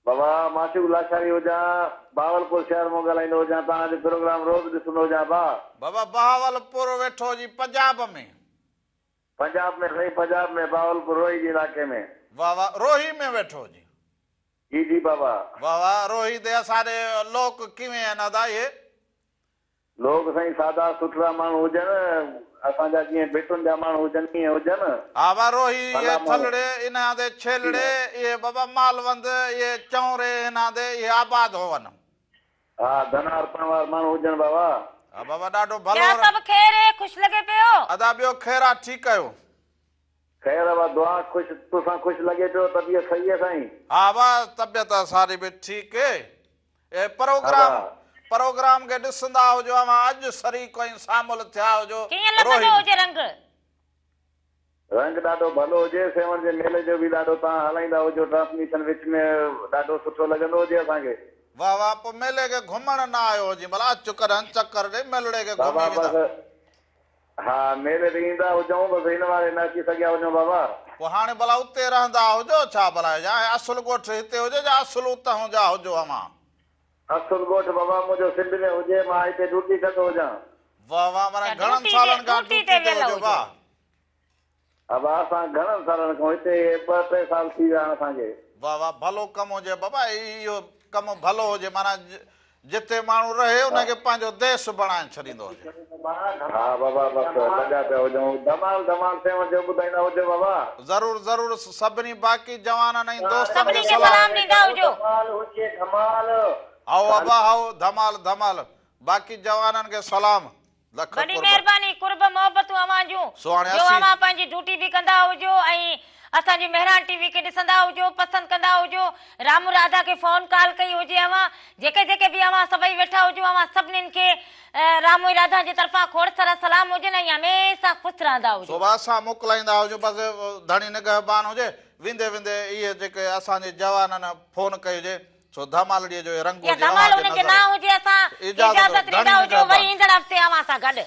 بابا معشوق لاشاري هجان بهاولپور شهر مون ڳالهائيندو هجان توهان جو پروگرام روز ڏسندو هجان با. بابا بهاولپور ويٺو هجي پنجاب ۾. پنجاب ۾ سائين پنجاب ۾ بهاولپور روهي جي علائقي ۾. واه واه روهي ۾ ويٺو هجي. جي جي بابا. واه واه روهي تي اسان ڏي لوڪ ڪيوين آهن ادا اهي. لوڪ سائين سادا سٿرا ماڻهو هجن اسان جا جيئن ڀٽن جا ماڻهو هجن ائين هجن. ها وا روهي ڀلا اهي ماڻهو. ٿلڙي انهان the ڇيلڙي اهي بابا مالوند اهي چونري انهان the اهي آباد هون. ها ڌنار پنهوار ماڻهو هجن بابا. ها بابا ڏاڍو ڀلو. ٻيا سڀ خير اي خوش لڳي پيو. ادا ٻيو خير آ ٺيڪ آهيو. خير ابا دعا خوش توسان خوش لڳي پيو طبيعت صحيح آ سائين. ها ابا طبيعت ساري به ٺيڪ اي پروگرام پروگرام کي ڏسندا هجو اوهان اڄ شريڪ ۽ شامل ٿيا هجو ڪيئن روهي لڳندو ۾. هجي رنگ. رنگ ڏاڍو ڀلو هجي سيوهڻ جي ميلي جو به ڏاڍو توهان هلائيندا هجو ٽرانسميشن وچ ۾ ڏاڍو سٺو لڳندو هجي اسان کي. واه واه پو ميلي کي گهمڻ نه آيو هجين ڀلا اچ ڪڏهن چڪر ڏي ميلڙي کي بابا گهمي ويندا. بس ها ميلي تي ايندا هجون بس هن واري نه اچي سگهيا هجون بابا. پوء هاڻي ڀلا اتي رهندا هجو ڇا ڀلا يا اصل ڳوٺ هتي هجي يا اصل اتهون جا هجو اوهان. اصل ڳوٺ بابا منهنجو سنڌ ۾ هجي مان هتي ڊيوٽي ڪندو هجان. واه واه معنيٰ اڇا گهڻن ڊيوٽي تي سالن کان ڊيوٽي ڊيوٽي تي تي ويل هجو هجو. واه. ابا اسان گهڻن سالن کان هتي ٻه ٽي سال ٿي ويا آهن اسان کي. واه واه ڀلو ڪم هجي بابا اهو ڪم ڀلو هجي معنيٰ جتي ماڻهو رهي ان کي پنهنجو ديس بڻائي ڇڏيندو هجي. ها بابا بس لڳا پيا هجون ڌمال ڌمال سيوهڻ جو ٻڌائيندا هجو بابا. ضرور ضرور سڀني باقي جوانن ۽ دوستن سڀني کي کي سلام. سلام ڏيندا هجو. ڌمال هجي ڌمال. هائو ابا هائو ڌمال ڌمال باقي جوانن کي سلام. لک وڏي قرب. مهرباني قرب محبتون اوهان جون سو هاڻي جو اسين. اوهان پنهنجي ڊيوٽي به ڪندا هجو ۽ اسان جي مهراڻ ٽي وي کي ڏسندا هجو پسند ڪندا هجو رامو راڌا کي فون ڪال ڪئي هجي اوهان جيڪي جيڪي به اوهان سڀئي ويٺا هجو اوهان سڀنين کي رامو ۽ راڌا جي طرفان کوڙ سارا سلام هجن ۽ هميشه خوش رهندا هجو. سو به اسان موڪلائيندا هجون بس ڌڻي نگهبان هجي ويندي ويندي اهي جيڪي اسان جي جوانن فون ڪئي هجي سو ڌمالڙيء جو اهي رنگ يا هجي ڌمال اوهان کي انهن کي نظر نه هجي اسان اجازت اجازت ڌڻي ڏيندا هجو نگهبان. وري ايندڙ هفتي اوهان سان گڏ.